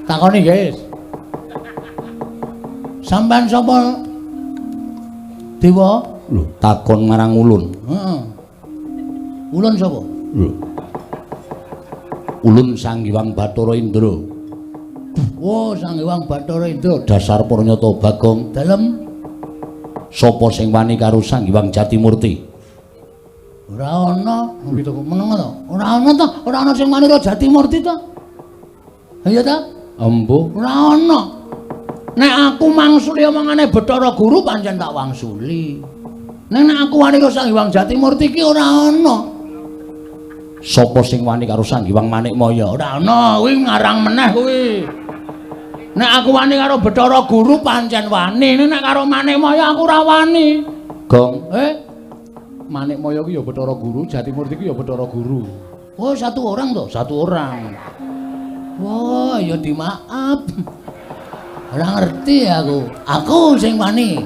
Takoni, guys. Sampeyan sapa? Dewa? Lho, takon marang ulun. Heeh. Ulun sapa? Lho. Ulun Sang Hyang Bathara Indra. Oh, Sang Hyang Bathara Indra, dasar pranyata Bagong. Dalem sapa sing wani karo Sang Hyang Jatimurti? Ora ana, gitu kok meneng to. Ora ana to, ora ana sing wani karo Jatimurti to. Iya ta? Embuh, ora ana. Nek aku mangsuli omongane Bathara Guru pancen tak wangsuli. Nek nek aku wani karo Sang Hyang Jatimurti ki ora ana. Sapa sing wani karo Sang Hyang Manikmaya? Ora ana, kuwi ngarang meneh kuwi. Nek aku wani karo Bathara Guru pancen wani, nek karo Manikmaya aku ora wani. Gong, Manikmaya ki ya Bathara Guru, Jatimurti ki ya Bathara Guru. Oh, satu orang toh? Satu orang. Wah, ya dimaaf. Ora ngerti aku. Aku sing wani.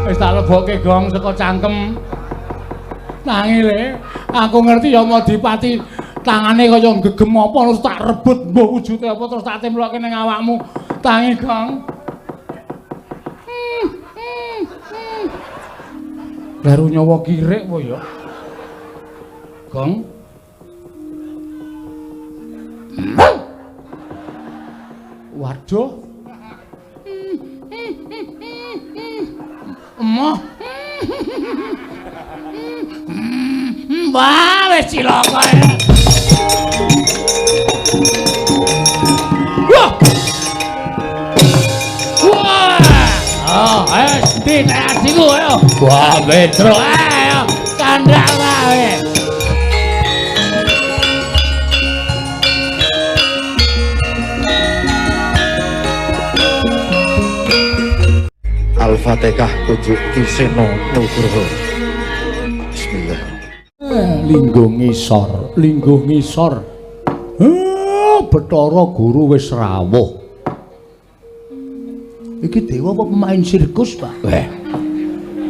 Wis tak lebokke gong saka cangkem. Tangi le, aku ngerti ya Madipati tangane kaya gegem apa terus tak rebut mbuh wujude apa terus tak templokke ning awakmu. Tangi gong. Baru nyawa kirik apa ya? Gong. Waduh. Emoh. Wah, wis cilaka. Wah. Wah. Oh, ayo ditiku ayo. Wah, Petro, ayo kandhak wae. Al-Fatihah Pujuk Ki Seno Nugroho. Bismillah. Lingguh ngisor, lingguh ngisor. Bathara Guru wis rawuh. Iki dewa apa pemain sirkus, Pak?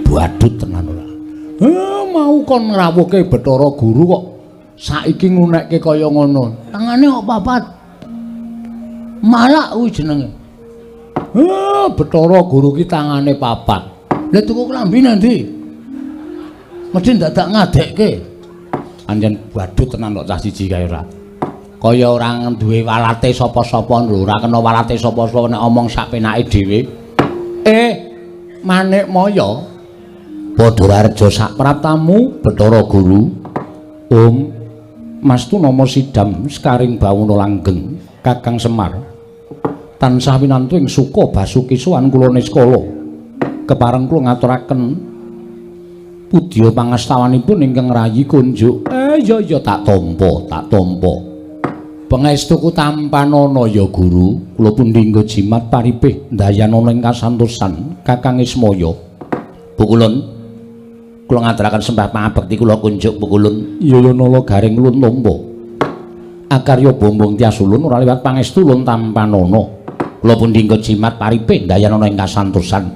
Badut tenan ora. Mau kon ngrawuhke Bathara Guru kok saiki ngunekke kaya ngono. Tangane kok papat. Malak kuwi jenenge. Bathara Guru ki tangane papat. Lah tuku klambi nanti. Mesti dadak ngadekke. Anjen badut tenan kok cah siji kae ora. Kaya ora duwe walate sapa-sapa lho, ora kena walate sapa-sapa nek omong sak penake dhewe. Manikmaya padha rareja sak praptamu Bathara Guru. Om Mastu nama sidam sekaring bawana langgeng Kakang Semar. Tansah winantu ing suka basuki sowan kula niskala. Kepareng kula ngaturaken pudya pangastawanipun ingkang rayi kunjuk. Ya ya tak tampa, tak tampa. Pangestuku tampanana ya Guru, kula pundi nggo jimat paripih ndayanana ing kasantosan Kakang Ismaya. Pukulun kula ngaturaken sembah pangabekti kula kunjuk pukulun. Ya ya nala garing ulun tampa. Akarya bombong tias ulun ora liwat pangestu ulun tampanana. Kula pundi nggo jimat paripih ndayanana ing kasantosan.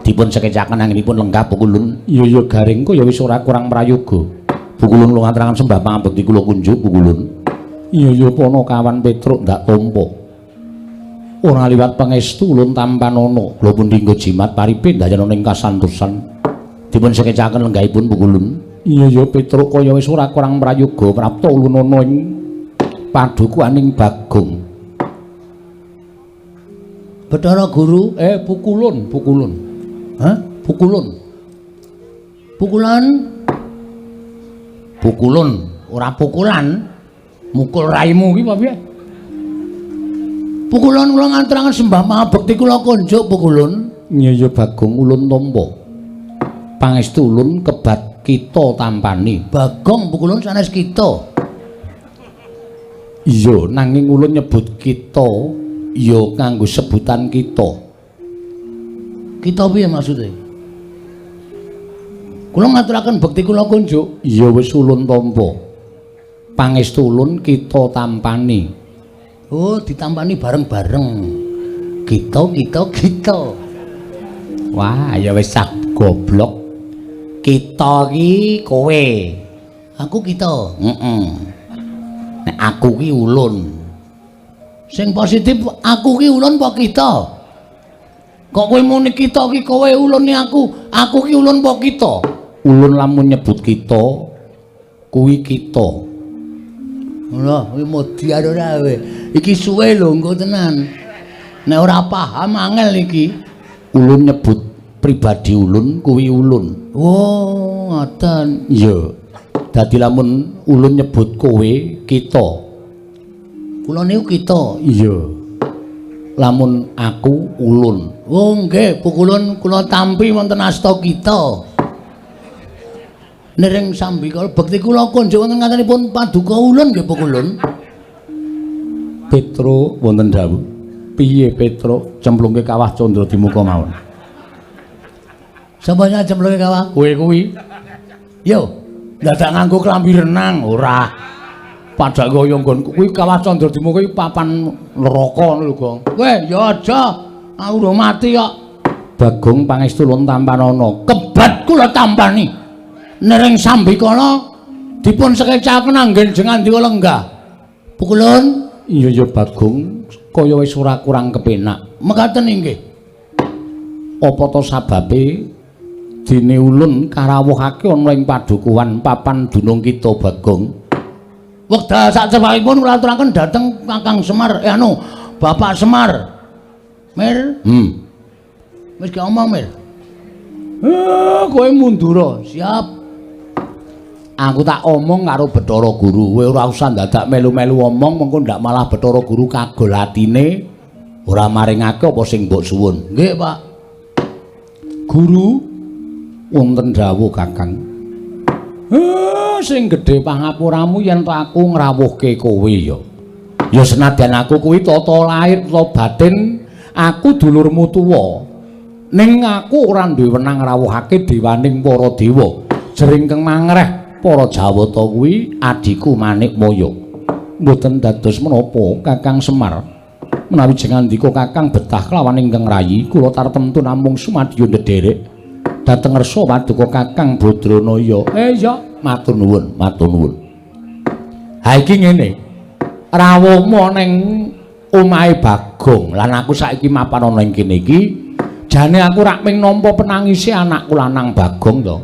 Dipun sekecaken anggenipun lenggah pukulun. Ya ya garing kaya wis ora kurang prayoga. Pukulun kula ngaturaken sembah pangabekti kula kunjuk pukulun. Iya ya Panakawan Petruk ndak tampa. Ora liwat pangestu ulun tampanana. Kula pundi nggo jimat paripih ndayanana ing kasantosan. Dipun sekecaken lenggahipun pukulun. Iya ya Petruk kaya wis ora kurang prayoga prapta ulunana ing padukuhaning Bagong. Bathara Guru, pukulun, pukulun. Hah? Pukulun. Pukulan. Pukulun, ora pukulan. Mukul raimu ki apa piye? Pukulun kula ngaturaken sembah pangabekti kula kunjuk pukulun. Iya ya Bagong ulun tampa. Pangestu ulun kebat kita tampani. Bagong pukulun sanes kita. Iya, nanging ulun nyebut kita ya nganggo sebutan kita. Kita piye maksude? Kula ngaturaken bekti kula kunjuk. Iya wis ulun tampa. Pangestu ulun kita tampani. Oh, ditampani bareng-bareng. Kita, kita, kita. Wah, ya wis cah goblok. Kita ki kowe. Aku kita. Heeh. Nek aku ki ulun. Sing positif aku ki ulun apa kita? Kok kowe muni kita ki kowe ulune aku, aku ki ulun apa kita? Ulun lamun nyebut kita kuwi kita. Lho, kuwi modiar ora kowe. Iki suwe lho engko tenan. Nek ora paham angel iki. Ulun nyebut pribadi ulun kuwi ulun. Oh, ngoten. Iya. Dadi lamun ulun nyebut kowe kita. Kula niku kita. Iya. Lamun aku ulun. Oh nggih, pukulun kula tampi wonten asta kita. Nering sambikala bekti kula kunjuk wonten ngatenipun paduka ulun nggih pukulun. Petro wonten dawuh. Piye Petro cemplungke kawah Candra Dimuka mawon. Sapa cemplungke kawah? Kowe kuwi. Yo, dadak nganggo klambi renang ora. Padha kaya nggon kuwi kawah Candra Dimuka iki papan neraka ngono lho, Gong. Kowe ya aja, aku urung mati kok. Bagong pangestu ulun tampanana. Kebat kula tampani. Nering sambikala dipun sekecaken anggen jengandika lenggah. Pukulun? Iya ya Bagong, kaya wis ora kurang kepenak. Mekaten inggih. Apa to sababe dene ulun karawuhake ana ing padukuhan papan dunung kita Bagong? Wekdal sacepakipun kula aturaken dhateng Kakang Semar, Bapak Semar. Mir? Wis gak omong, Mir. Kowe mundura. Siap. Aku tak omong karo Bathara Guru. Kowe ora usah dadak melu-melu omong, mengko ndak malah Bathara Guru kagol atine ora maringake apa sing mbok suwun. Nggih, Pak. Guru wonten dawuh, Kakang. Sing gedhe pangapuramu yen to aku ngrawuhke kowe ya. Ya senadyan aku kuwi tata lahir tata batin, aku dulurmu tuwa. Ning aku ora duwe wenang ngrawuhake dewaning para dewa. Jering kang mangreh para Jawata kuwi adhiku Manikmaya. Mboten dados menapa Kakang Semar. Menawi jengandika Kakang betah kelawan ingkang rayi, kula tartemtu namung sumadyo ndederek dhateng ngersa paduka Kakang Badranaya. Iya, matur nuwun, matur nuwun. Ha iki ngene. Rawuhmu ning omahe Bagong lan aku saiki mapan ana ing kene iki, jane aku rak ming nampa penangise anakku lanang Bagong to.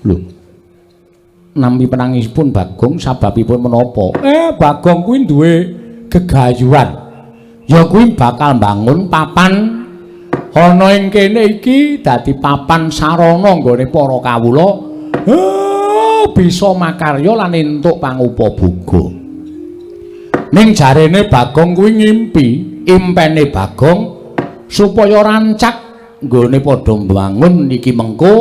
Lho. Nampi penangisipun Bagong sababipun menapa? Bagong kuwi duwe gegayuhan. Ya kuwi bakal mbangun papan ana ing kene iki dadi papan sarana nggone para kawula bisa makarya lan entuk pangupaboga. Ning jarene Bagong kuwi ngimpi, impene Bagong supaya rancak nggone padha mbangun iki mengko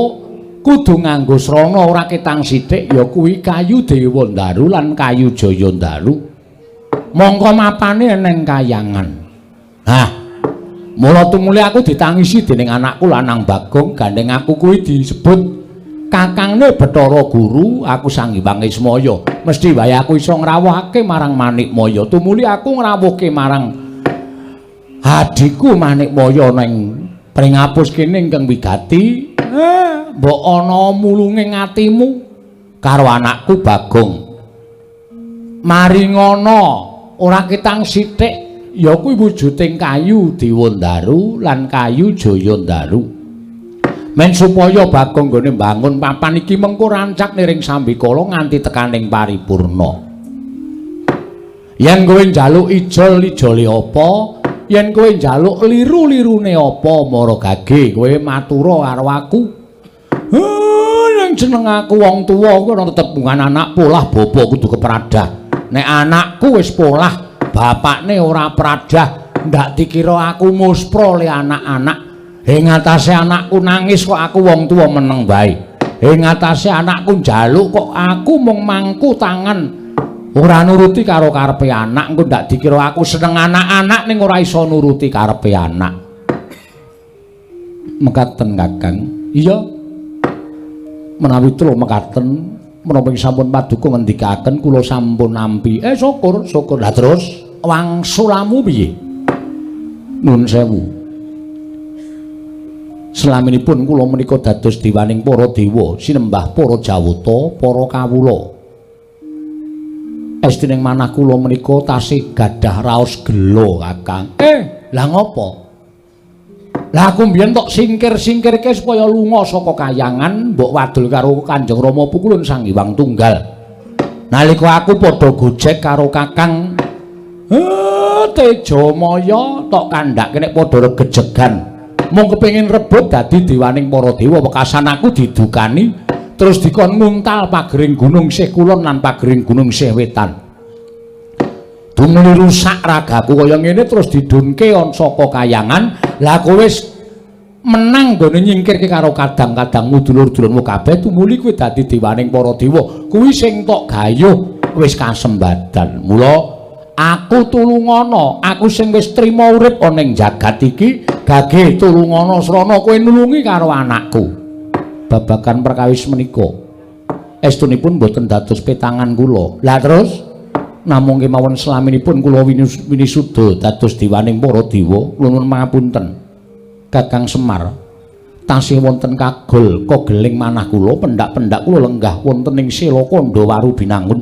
kudu nganggo srana ora ketang sithik ya kuwi kayu Dewa Ndaru lan kayu Jaya Ndaru. Mongko mapane eneng kayangan. Hah. Mula tumuli aku ditangisi dening anakku lanang Bagong, gandeng aku kuwi disebut kakangne Bathara Guru, aku Sang Hyang Ismaya. Mesti wae aku iso ngrawuhake marang Manikmaya. Tumuli aku ngrawuhke marang adhiku Manikmaya ning pringapus kene ingkang wigati. Mbok ana mulunge atimu karo anakku Bagong. Mari ngono ora ketang sithik ya kuwi wujuding kayu Dewa Ndaru lan kayu Jaya Ndaru. Men supaya Bagong nggone mbangun papan iki mengko rancak niring sambikala nganti tekaning paripurna. Yen kowe njaluk ijol ijole apa? Yen kowe njaluk liru-lirune apa mara gage kowe matura karo aku. Ning jeneng aku wong tuwa kuwi ana tetepungan anak polah bapa kudu kepradah. Nek anakku wis polah, bapakne ora pradah, ndak dikira aku muspra le anak-anak. Ing atase anakku nangis kok aku wong tuwa meneng wae. Ing atase anakku njaluk kok aku mung mangku tangan ora nuruti karo karepe anak. Engko ndak dikira aku seneng anak-anak ning ora iso nuruti karepe anak. Mekaten Kakang. Iya. Menawi telu mekaten menapa sampun paduka ngendikaken kula sampun nampi. Syukur, syukur. Lah terus wangsulamu piye? Nun sewu. Selaminipun kula menika dados dewaning para dewa, sinembah para jawata, para kawula. Estuning manah kula menika tasih gadah raos gela, Kakang. Lah ngopo? Lah aku mbiyen tok singkir-singkirke supaya lunga saka kayangan, mbok wadul karo Kanjeng Rama Pukulun Sang Hyang Tunggal. Nalika aku padha gojek karo Kakang Tejamaya tok kandhake nek padha regejegan. Mung kepengin rebut dadi dewaning para dewa, wekasan aku didukani terus dikon nguntal pagering gunung sih kulon lan pagering gunung sih wetan. Dumuli rusak ragaku kaya ngene terus didunke on saka kayangan. Lah kowe wis menang nggone nyingkirke karo kadang-kadangmu dulur-dulurmu kabeh, tumuli kowe dadi dewaning para dewa. Kuwi sing tok gayuh wis kasembadan. Mula aku tulungana, aku sing wis trima urip ana ing jagat iki, gage tulungana srana kowe nulungi karo anakku. Babagan perkawis menika estunipun boten dados petangan kula. Lah terus namung kemawon selaminipun kula winisuda dados dewaning para dewa, nuwun pangapunten. Kakang Semar tasih wonten kagol kogeling manah kula, pendak-pendak kula lenggah wonten ing Sela Kandha Waru Binangun.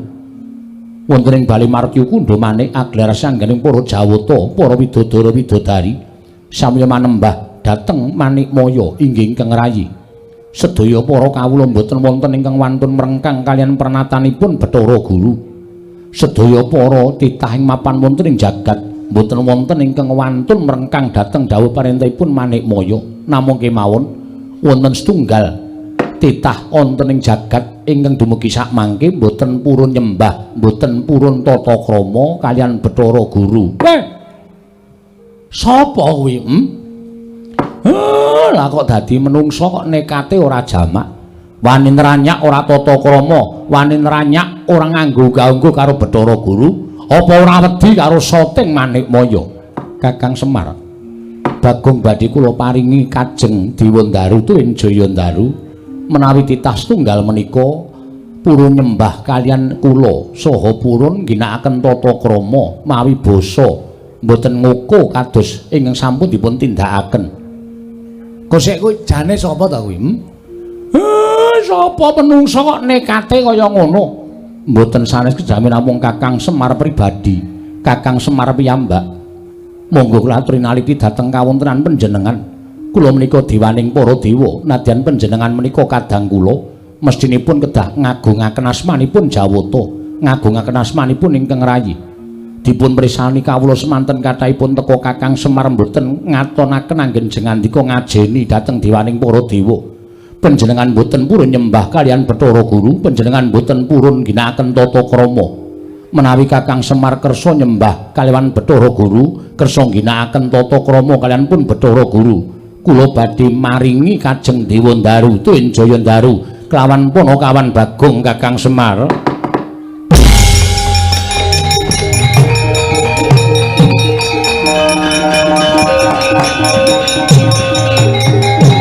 Wonten ing Bali Martya Kundha manik aglar sangganing para Jawata, para widodara widodari samya manembah dhateng Manikmaya inggih ingkang rayi. Sedaya para kawula mboten wonten ingkang wantun mrengkang kaliyan pernatanipun Bathara Guru. Sedaya para titah ing mapan wonten ing jagat mboten wonten ingkang wantun mrengkang dhateng dawuh parentahipun Manikmaya. Namung kemawon wonten setunggal titah wonten ing jagat ingkang dumugi sakmangke mboten purun nyembah, mboten purun tata krama kaliyan Bathara Guru. Sapa kuwi? Lah kok dadi menungsa kok nekate ora jamak. Wani nranyak ora tata krama, wani nranyak ora nganggo gaunggo karo Bathara Guru, apa ora wedi karo soting Manikmaya? Kakang Semar, Bagong badhe kula paringi kajeng Dewandaru tuwin Jayandaru menawi titah setunggal menika purun nyembah kaliyan kula saha purun ngginakaken tata krama mawi basa mboten ngoko kados ingkang sampun dipun tindakaken. Kosek kuwi jane sapa ta kuwi? Sapa menungsa kok nekate kaya ngono? Mboten sanes kejamen namung Kakang Semar pribadi, Kakang Semar piyambak. Monggo kula aturi naliti dhateng kawontenan panjenengan. Kula menika dewaning para dewa, nadyan panjenengan menika kadang kula mestinipun kedah ngagungaken asmanipun Jawata, ngagungaken asmanipun ingkang rayi. Dipun pirsani kawula semanten kathahipun teka Kakang Semar mboten ngatonaken anggen jengandika ngajeni dhateng dewaning para dewa. Panjenengan mboten purun nyembah kaliyan Bathara Guru, panjenengan mboten purun ngginakaken tata krama. Menawi Kakang Semar kersa nyembah kaliyan Bathara Guru, kersa ngginakaken tata krama kaliyan pun Bathara Guru, kula badhe maringi kajeng Dewandaru tuwin Jayandaru kelawan Panakawan Bagong Kakang Semar.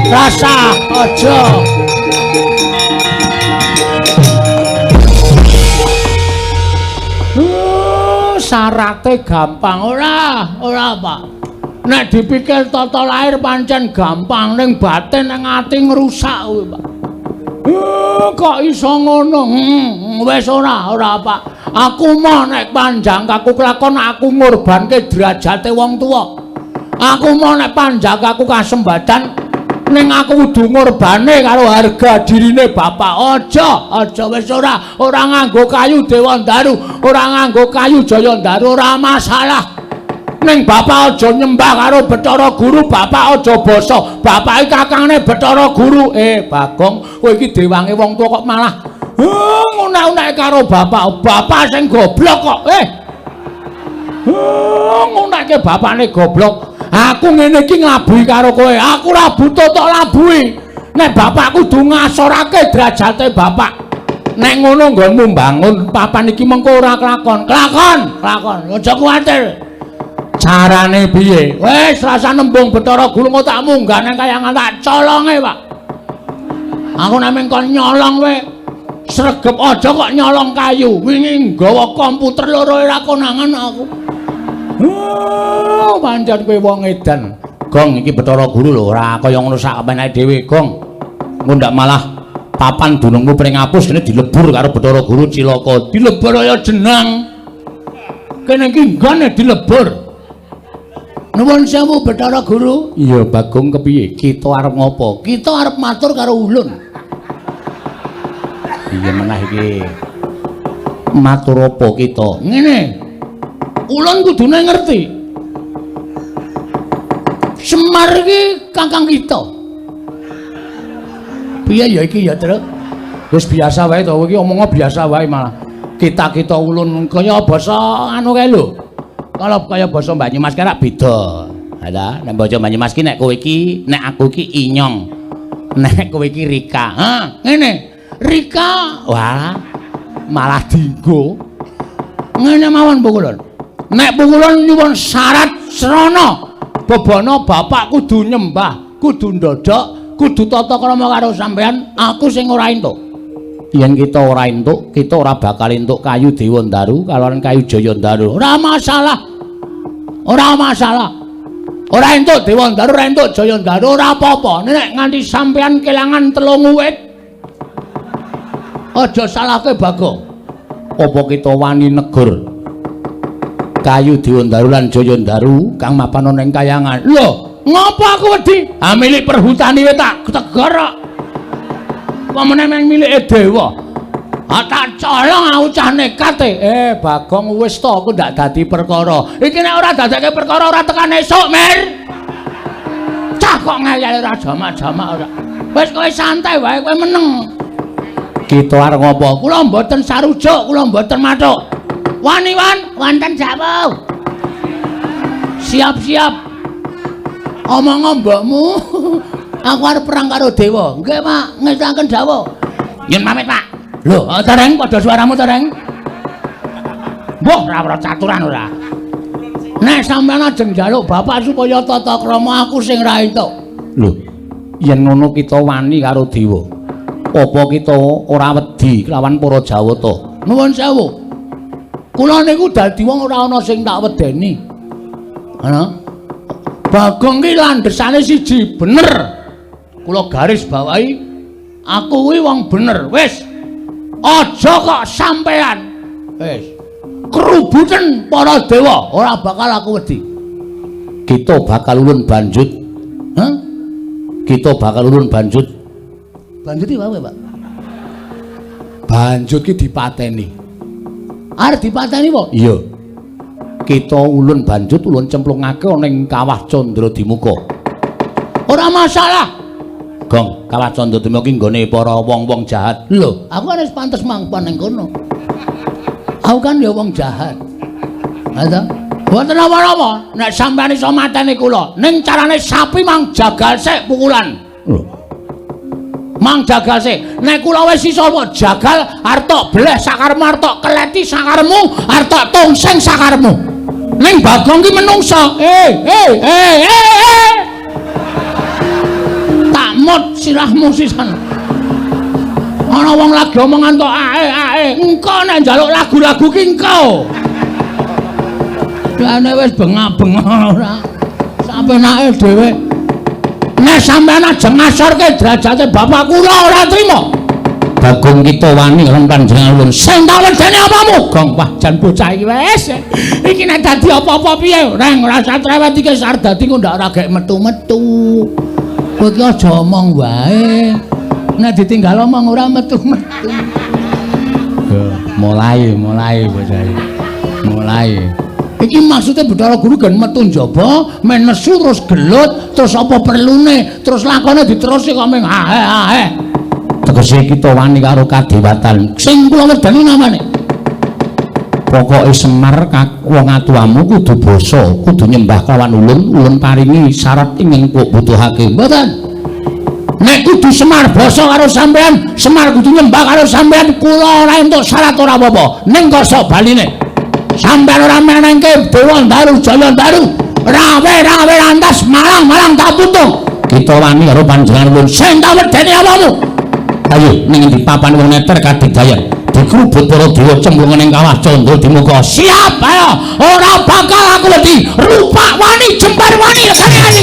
Rasa aja. Syarate gampang ora, ora Pak. Nek dipikir tata lahir pancen gampang, ning batin nang ati ngrusak kuwi, Pak. Kok iso ngono? Wis ora, ora Pak. Aku mau nek panjang kaku kelakon aku ngorbanke derajate wong tuwa. Aku mau nek panjang kaku kasembadan ning aku kudu ngorbane karo harga dirine bapak. Aja, aja wis ora, ora nganggo kayu Dewandaru, ora nganggo kayu Jayandaru, ora masalah. Ning bapak aja nyembah karo Bathara Guru, bapak aja basa. Bapak iki kakangne Bathara Guru. Bagong, kowe iki dewange wong tuwa kok malah ngunak-unake karo bapak. Bapak sing goblok kok. Ngunake bapakne goblok. Aku ngene iki nglabuhi karo kowe. Aku ora butuh tok labuhi. Nek bapak kudu ngasorake derajate bapak. Nek ngono nggonmu mbangun papan iki mengko ora kelakon. Kelakon, kelakon. Aja kuwatir. Carane piye? Wis rasa nembung Bathara Guru engko tak munggah nang kayangan tak colonge, Pak. Aku nek mung kon nyolong kowe sregep aja kok nyolong kayu. Wingi nggawa komputer loro ora konangan aku. Oh, pancen kowe wong edan. Gong iki Bathara Guru lho ora kaya ngono sak penake dhewe, Gong. Engko ndak malah Papan dunungmu pring apus kene dilebur karo Bathara Guru cilaka. Dilebur kaya jenang. Kene iki nggone dilebur. Nuwun sewu Bathara Guru. Iya Bagong kepiye? Kita arep ngopo? Kita arep matur karo ulun. Iya menah iki. Matur apa kita? Ngene. Ulun kudune ngerti. Semar iki kakang kita. Piye ya iki ya, Truk? Wis biasa wae to, iki omongnya biasa wae malah. Kita-kita ulun kaya basa anu kae lho. Kalau kaya basa Banyumas ki rak beda. Ha ta, nek basa Banyumas ki nek kowe iki, nek aku iki inyong. Nek kowe iki Rika. Ha, ngene. Rika, wah, malah dinggo. Ngene mawon pukulun. Nek pukulun nyuwun syarat srana. Bebana bapak kudu nyembah, kudu ndodhok, kudu tata krama karo sampean, aku sing ora entuk. Yen kita ora entuk, kita ora bakal entuk kayu Dewandaru kalawan kayu Jayandaru. Ora masalah. Ora masalah. Ora entuk Dewandaru, ora entuk Jayandaru, ora apa-apa. Nek nganti sampean kelangan 3 wit, aja salahke Bagong. Apa kita wani negur kayu Dewandaru lan Jayandaru kang mapan ana ing kayangan? Lho, ngopo aku wedi? Ha milik perhutani wae tak tegar kok. Apa meneh meng milike dewa? Ha tak colong aku cah nekat e. Bagong wis to aku ndak dadi perkara. Iki nek ora dadekke perkara ora tekan esuk, Mir. Cah kok ngeyel ora jamak-jamak ora. Wis kowe santai wae, kowe meneng. Kita arep ngopo? Kula mboten sarujuk, kula mboten mathuk. Wani wan, wonten jawab. Siap-siap. Omong mbokmu. Aku arep perang karo dewa. Nggih, Pak, ngesaken dawuh. Nyun pamit, Pak. Lho, tereng padha suaramu tereng. Mbah, ora ora caturan ora. Nek sampeyan ajeng njaluk bapak supaya tata krama aku sing ra entuk. Lho, yen ngono kita wani karo dewa. Apa kita ora wedi kelawan para Jawata? Nuwun sewu. Kula niku dadi wong ora ana sing tak wedeni. Ana? Bagong ki landhesane siji bener. Kula garis bawahi aku kuwi wong bener. Wis. Aja kok sampean. Wis. Kerubuten para dewa ora bakal aku wedi. Kita bakal ulun banjut. Hah? Kita bakal ulun banjut. Banjut iki wae, Pak. Banjut ki dipateni. Arep dipateni apa? Iya. Kita ulun banjut ulun cemplungake ana ing Kawah Candradimuka. Ora masalah. Gong, Kawah Candradimuka ki nggone para wong-wong jahat. Lho, aku kan wis pantes manggon ning kono. Aku kan ya wong jahat. Ha ta? Mboten napa-napa, nek sampeyan iso mateni kula, ning carane sapi mang jagal sik pukulan. Lho. Mang jagal sik. Nek kula wis iso jagal arep tok bleh sakarmu, arep tok keleti sakarmu, arep tok tongseng sakarmu. Ning Bagong ki menungsa. Tak mut sirahmu sisan. Ana wong lagi omongan tok ae ae. Engko nek njaluk lagu-lagu ki engko. Dane wis bengak-bengok ora. Sampenake dhewe. Nek sampeyan ajeng ngasorke derajate bapak kula ora trima. Bagong kita wani karo panjenengan ulun. Sing tak wedeni apamu? Gong, wah jan bocah iki wis. Iki nek dadi apa-apa piye? Reng ora usah trewet iki wis arep dadi kok ndak ora gek metu-metu. Kowe iki aja omong wae. Nek ditinggal omong ora metu-metu. Mulai bocah iki. Mulai. Iki maksudnya Bathara Guru gen metu njaba, men nesu terus gelut, terus apa perlune, terus lakone diterusi kok ming ae ae. Tegese kita wani karo kadewatan. Sing kula wedeni namane. Pokoke Semar wong atuwamu kudu basa, kudu nyembah kelawan ulun, ulun paringi syarat ingkang kok butuhake. Mboten. Nek kudu Semar basa karo sampean, Semar kudu nyembah karo sampean, kula ora entuk syarat ora apa-apa. Ning kosok baline. Sampeyan ora menengke Dewandaru Jayandaru, rawe-rawe lantas malang-malang tak putung. Kita wani karo panjenengan ulun. Sing tak wedeni apamu? Ayo ning endi papan wong neter kadidayan. Dikrubut para dewa cemplung ning Kawah Candradimuka. Siap ayo, ora bakal aku wedi. Rupak wani, jembar wani, lesane wani.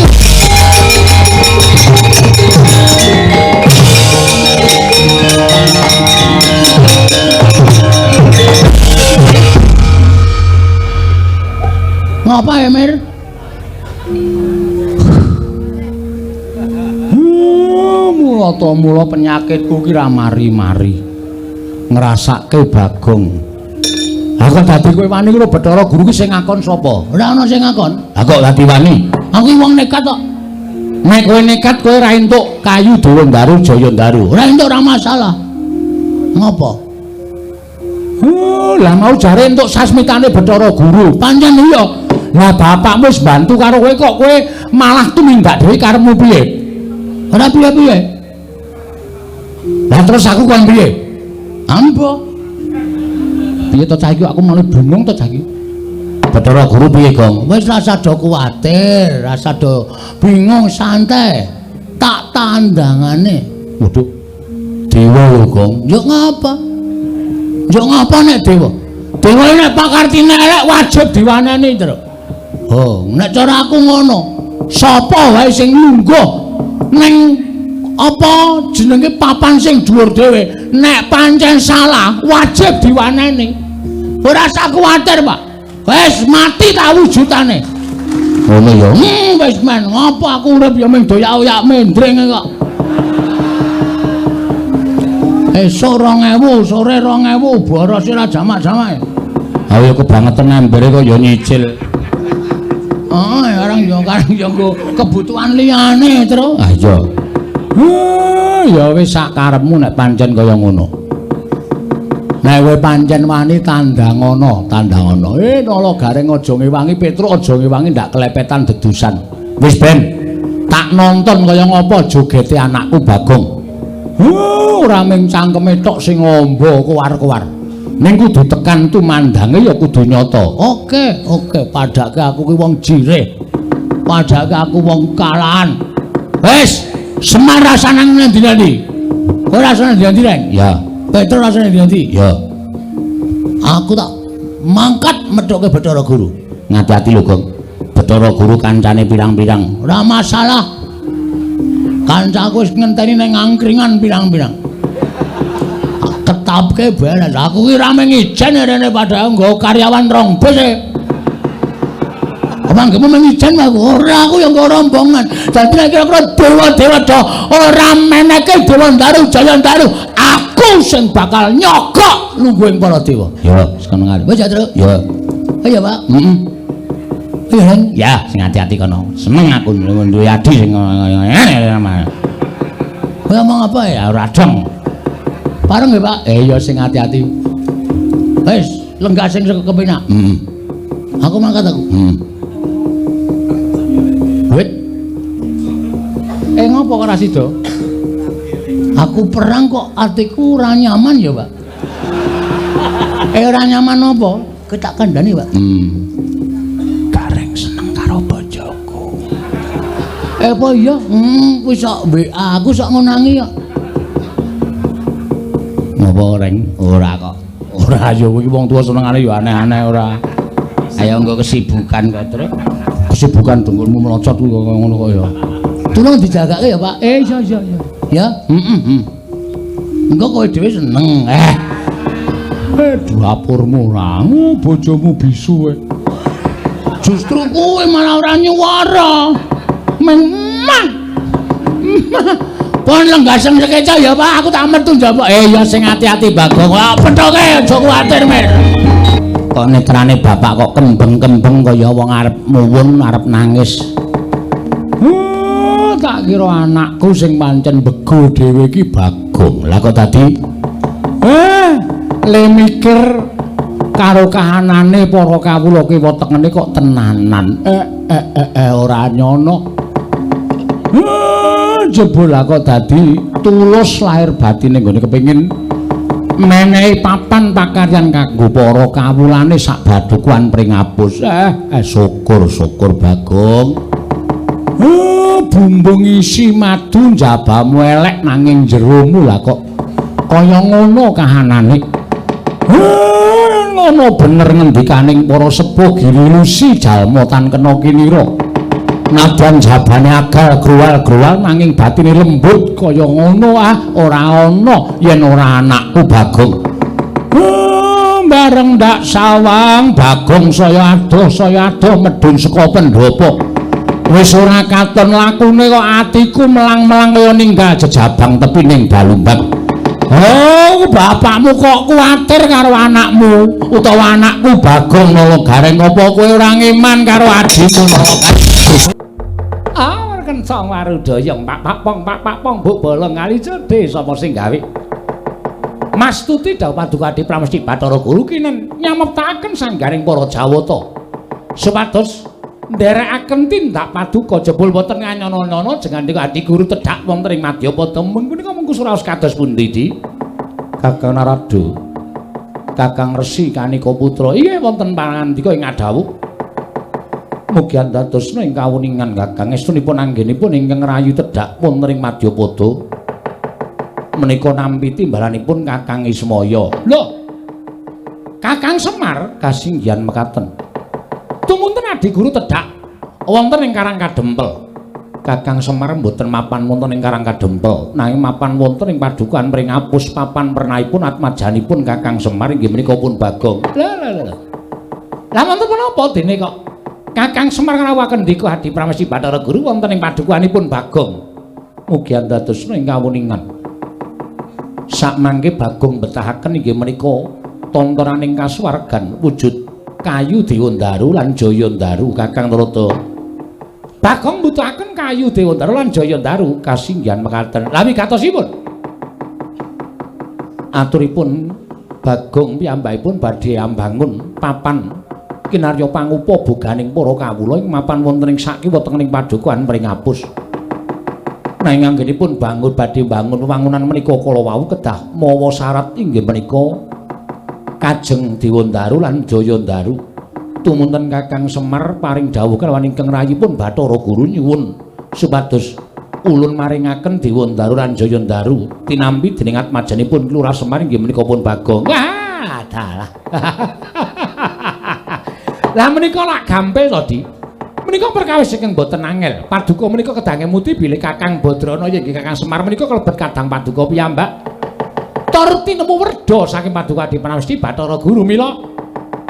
Ngapa ya, Mir? Mula ta mula penyakitku ki ra mari-mari. Ngrasake Bagong. Lah kok dadi kowe wani lho Bathara Guru ki sing ngakon sapa? Ora ana sing ngakon. Lah kok dadi wani? Aku ki wong nekat kok. Nek kowe nekat kowe ora entuk kayu Dewandaru Jayandaru. Ora entuk ora masalah. Ngopo? Lah mau jare entuk sasmitane Bathara Guru. Pancen iya. Lah bapakmu wis bantu karo kowe kok kowe malah tumindak dhewe karepmu piye? Ora piye-piye. Lah terus aku kon piye? Ambo. Piye to cah iki aku malah bingung to cah iki. Bathara Guru piye, Gong? Wis rasa do kuwatir, rasa do bingung, santai. Tak tandangane. Waduh. Dewa lho, Gong. Yo ngapa? Yo ngapa nek dewa? Dewa nek pakartine elek wajib diwaneni, Truk. Oh, nek cara aku ngono. Sapa wae sing lungguh ning apa jenenge papan sing dhuwur dhewe, nek pancen salah wajib diwaneni. Ora usah kuwatir, Pak. Wis mati ta wujudane. Ngono ya. Wis men, ngopo aku urip ya mung doyak-oyak mendring kok. Esuk 2000, sore 2000, boros ora jamak-jamak. Ha ya kebangetan embere kok ya nyicil. Oh, orang ya karang ya nggo kebutuhan liyane, Tru. Ah iya. Ya wis sak karepmu nek pancen kaya ngono. Nek kowe pancen wani tandangana, tandangana. Nala Gareng aja ngewangi, Petruk aja ngewangi ndak kelepetan dedusan. Wis ben, tak nonton kaya ngapa jogete anakku Bagong. Ora mung cangkeme tok sing amba kowar-kowar. Ning kudu tekan tumandange ya kudu nyata. Oke, oke, padake aku ki wong jirih. Padake aku wong kalahan. Wis, Semar rasane nang ndi-ndi? Kowe rasane ndi-ndi, Reng? Ya. Petruk rasane ndi-ndi? Ya. Aku tak mangkat methuke Bathara Guru. Ngati-ati lho, Gong. Bathara Guru kancane pirang-pirang. Ora masalah. Kancaku wis ngenteni ning angkringan pirang-pirang. Ketapke beres. Aku ki ra mung ijen rene padahal nggo karyawan rong bus e. Apa nggemu mung ijen aku? Ora, aku ya nggo rombongan. Dadi nek kira-kira dewa-dewa do ora meneke Dewandaru Jayandaru, aku sing bakal nyogok lungguhing para dewa. Ya, wis kono ngali. Wis ya, Truk. Ya. Iya, Pak. Heeh. Iya, Reng. Ya, sing ati-ati kono. Seneng aku duwe adi sing ngene. Kowe ngomong apa ya? Ora dong. Pareng nggih, Pak? Ya sing ati-ati. Wis, lenggah sing kepenak. Heeh. Aku mangkat aku. Heeh. Wit. Ngopo kok ora sida? Aku perang kok atiku ora nyaman ya, Pak. Ora nyaman apa? Kowe tak kandhani, Pak. Gareng seneng karo bojoku. Apa iya? Kuwi sok WA aku sok ngonangi kok. Ngopo, Reng? Ora kok. Ora ya kuwi wong tuwa senengane ya aneh-aneh ora. Ayo nggo kesibukan kok, Truk. Kesibukan dengkulmu melocot kuwi kok ngono kok ya. Tulung dijagake ya, Pak. Iya iya iya. Ya, heeh. Engko kowe dhewe seneng. Dapurmu ora, bojomu bisu kowe. Justru kowe malah ora nyuwara. Memang. Pon lenggah sing sekeca ya, Pak. Aku tak metu njaba. Ya sing ati-ati Bagong. Lah pethoke aja kuwatir, Mir. Kok netrane bapak kok kembeng-kembeng kaya wong arep muwun, arep nangis. Tak kira anakku sing pancen bego dhewe iki Bagong. Lah kok dadi le mikir karo kahanane para kawula kiwa tengene kok tenanan. Ora nyono. Jebul lah kok dadi tulus lahir batine nggone kepengin menehi papan pakaryan kanggo para kawulane sak badukuan pringapus. Syukur-syukur Bagong. Bumbung isi madu njabamu elek nanging jeromu lah kok kaya ngono kahanane. Ngono bener ngendikaning para sepuh girilusi jalma tan kena kinira. Nadyan jabane agal gruwal-gruwal nanging batine lembut kaya ngono ora ana yen ora anakku Bagong. Bareng ndak sawang Bagong saya adoh medhun saka pendopo. Wis ora katon lakune kok atiku melang-melang kaya ninggal jejabang tepi ning Balumbang. Oh, bapakmu kok kuwatir karo anakmu utawa anakku Bagong Nala Gareng, apa kowe ora ngeman karo adhimu Nala Gareng? Ah, kencang warudaya pak pong pak pong mbok bolong kali cedhe sapa sing gawe? Mas Tuti dawuh Paduka Adi Pramesti Bathara Guru kinen nyameptaken sanggaring para Jawata supados nderekaken tindak paduka jebul boten nganyono-nyono jengandika Adi Guru tedhak wonten ing Madyapada. Punika mengku suraos kados pundi, Di? Kakang Narada, Kakang Resi Kanika Putra, inggih wonten pangandika ing adhawuh. Mugi andadosna ing kawuningan Kakang estunipun anggenipun ingkang rayu tedhak wonten ing Madyapada. Menika nampi timbalanipun Kakang Ismaya. Lho, Kakang Semar kasinggihan mekaten. Tumunten Adi Guru tedhak wonten ing Karang Kadempel. Kakang Semar mboten mapan wonten ing Karang Kadempel, nanging mapan wonten ing padukuhan Pringapus papan pernahipun atmajanipun Kakang Semar inggih menika pun Bagong. Lha lha lha. Lah wonten menapa dene kok Kakang Semar ngrawuhaken ndika Adi Pramesti Bathara Guru wonten ing padukuhanipun Bagong. Mugi andadosna ing kawuningan. Sakmangke Bagong betahaken inggih menika tontonaning kasuwargan wujud kayu Dewandaru lan Jayandaru Kakang Narada. Bagong mbutuhaken kayu Dewandaru lan Jayandaru kasinggihan mekaten. Lah wigatosipun aturipun Bagong piyambakipun badhe ambangun papan kinarya pangupa boganing para kawula ing mapan wonten ing sakiwa tengening padukuhan Pringapus. Nanging anggenipun bangun badhe bangun wewangunan menika kala wau kedah mawa syarat inggih menika Kajeng Dewandaru lan Jayandaru. Tumunten Kakang Semar paring dawuh kalawan ingkang rayipun Bathara Guru nyuwun supados ulun maringaken Dewandaru lan Jayandaru tinampi dening atmajanipun Lurah Semar inggih menika pun Bagong. Wah, dalah. Lah menika lak gampil to, Di. Menika perkawis ingkang boten angel. Paduka menika kedah ngemuti bilih Kakang Badrana ya inggih Kakang Semar menika kalebet kadang paduka piyambak. Tur tinemu werda saking Paduka Adi Pramesti Bathara Guru. Mila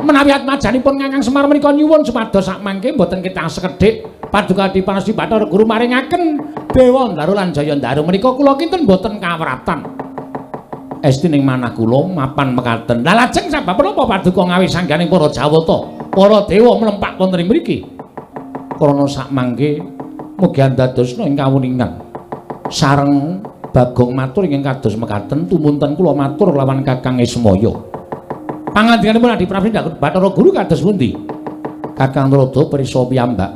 menawi atmajanipun Kakang Semar menika nyuwun supados sakmangke mboten ketang sekedhik Paduka Adi Pramesti Bathara Guru maringaken Dewandaru lan Jayandaru menika kula kinten mboten kawratan. Esti ning manah kula mapan mekaten. Lah lajeng sabab menapa paduka ngawih sangganing para Jawata, para dewa mlempak wonten ing mriki? Krana sakmangke mugi andadosna ing kawuningan. Sareng Bagong matur ingkang kados mekaten, tumunten kula matur lawan Kakang Ismaya. Pangandikanipun Adi Pramesti Bathara Guru kados pundi? Kakang Narada prisa piyambak.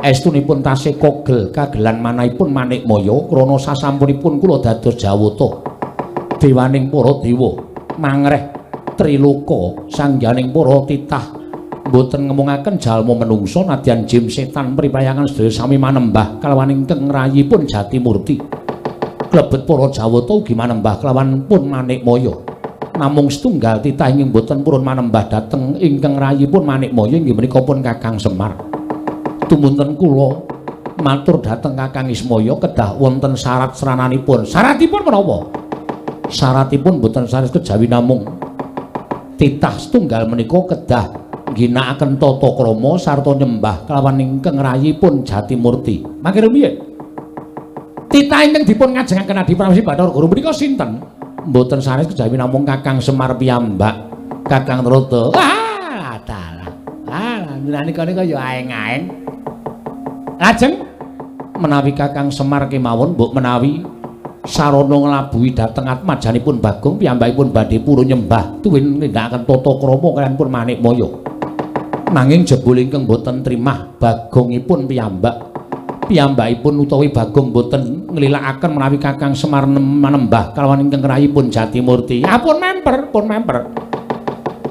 Estunipun tasih kogel kagelan manahipun Manikmaya krana sasampunipun kula dados Jawata. Dewaning para dewa mangreh triloka sangganing para titah mboten ngemungaken jalma menungsa nadyan jim setan pripayangan sedaya sami manembah kalawan ingkang rayipun Jatimurti. Klebet para Jawata ugi manembah kelawan pun Manikmaya. Namung setunggal titah ingkang boten purun manembah dhateng ingkang rayipun Manikmaya inggih menika pun Kakang Semar. Tumunten kula matur dhateng Kakang Ismaya kedah wonten syarat srananipun. Syaratipun menapa? Syaratipun boten sanes kejawi namung titah setunggal menika kedah ngginakaken tata krama sarta nyembah kelawan ingkang rayipun Jatimurti. Mangke rumiyin titah ingkang dipun ngajengaken Adi Pramesti Bathara Guru menika sinten? Mboten sanes kejawi namung Kakang Semar piyambak, Kakang Narada. Wah, dalah. Ah, nalika nika ya aeng-aeng. Lajeng menawi Kakang Semar kemawon mbok menawi sarana nglabuhi dhateng atmajanipun Bagong piyambakipun badhe purun nyembah tuwin nindakaken tata krama kaliyan pun Manikmaya. Nanging jebul ingkang boten trimah Bagongipun piyambak. Piyambakipun utawi Bagong boten nglilakaken menawi Kakang Semar manembah kalawan ingkang rayipun Jatimurti. Ah, pun memper, pun memper.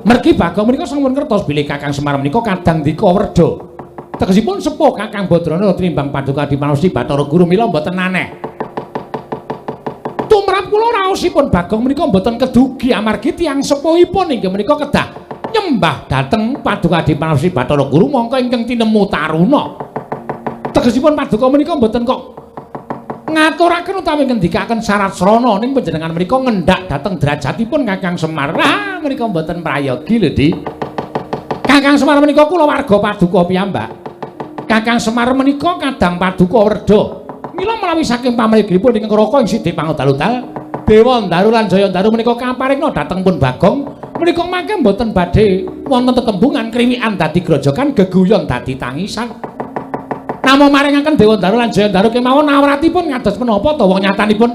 Mergi Bagong menika sampun ngertos bilih Kakang Semar menika kadang dika werda. Tegesipun sepuh Kakang Badrana tinimbang Paduka Adi Pramesti Bathara Guru mila mboten aneh. Tumrap kula raosipun Bagong menika mboten kedugi amargi tiyang sepuhipun inggih menika kedah nyembah dhateng Paduka Adi Pramesti Bathara Guru mongko ingkang tinemu taruna. Tegesipun paduka menika mboten kok Ngaturaken utawi ngendikaken syarat srana ning panjenengan menika ngendhak dhateng derajatipun Kakang Semar. Ah, menika mboten prayogi lho, Dik. Kakang Semar menika kulawarga paduka piyambak. Kakang Semar menika kadang paduka werda. Mila menawi saking pamrigipun ingkang Raka ing Sidik Pangodal-udal, Dewa Ndaru lan Jaya Ndaru menika kaparingna dhateng pun Bagong. Menika mangke mboten badhe wonten tetembungan kriwikan dadi grojogan, geguyon dadi tangisan. Namung maringaken Dewa Ndaru lan Jaya Ndaru kemawon awratipun ngados menapa to wong nyatanipun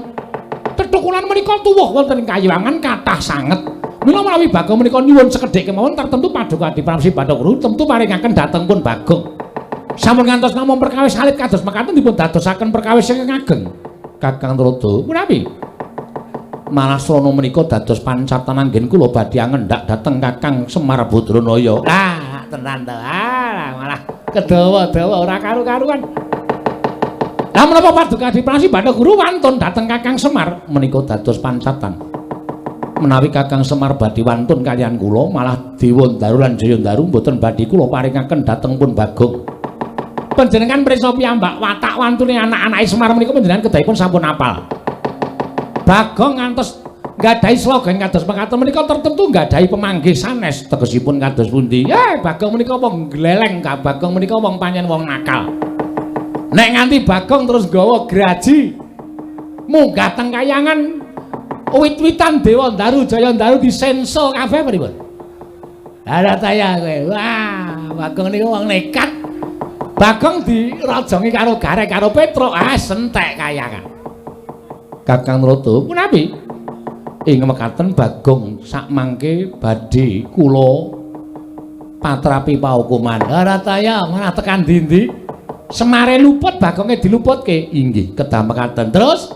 tetukulan menika tuwuh wonten ing kayiwangan kathah sanget. Mila menawi Bagong menika nyuwun sekedhik kemawon tertentu paduka Adi Pramesti Bathara Guru tentu paringaken dhateng pun Bagong. Sampun ngantos namung perkawis alit kados mekaten dipun dadosaken perkawis ingkang ageng. Kakang Tuladha, punapi? Malah srana menika dados pancatan anggen kula badhe ngendhak dhateng Kakang Semar Badranaya. Lah, tenan to. Ah, malah kedawa-dawa ora karu-karuan. Lah menapa paduka Adi Pramesti Bathara Guru wantun dhateng Kakang Semar menika dados pancatan. Menawi Kakang Semar badhe wantun kaliyan kula, malah Dewa Ndaru lan Jaya Ndaru mboten badhe kula paringaken dhateng pun Bagong. Panjenengan prisa piyambak watak wantune anak-anake Semar menika panjenengan kedahipun sampun apal. Bagong ngantos nggadahi slogan kados mekaten menika tertentu nggadahi pemanggih sanes tegesipun kados pundi? Bagong menika wong gleleng, Bagong menika wong pancen wong nakal. Nek nganti Bagong terus nggawa graji munggah teng kayangan wit-witan Dewa Ndaru Jaya Ndaru disenso kabeh pripun? Lah ta ya kowe. Wah, Bagong niku wong nekat. Bagong dirajongi karo Gareng karo Petruk, ah sentek kayangan. Kakang Tuladha, punapi? Ing mekaten Bagong sakmangke badhe kula patrapi paukuman. Ora ta ya, malah tekan ndi-ndi. Semare luput Bagonge diluputke. Inggih, kedah mekaten. Terus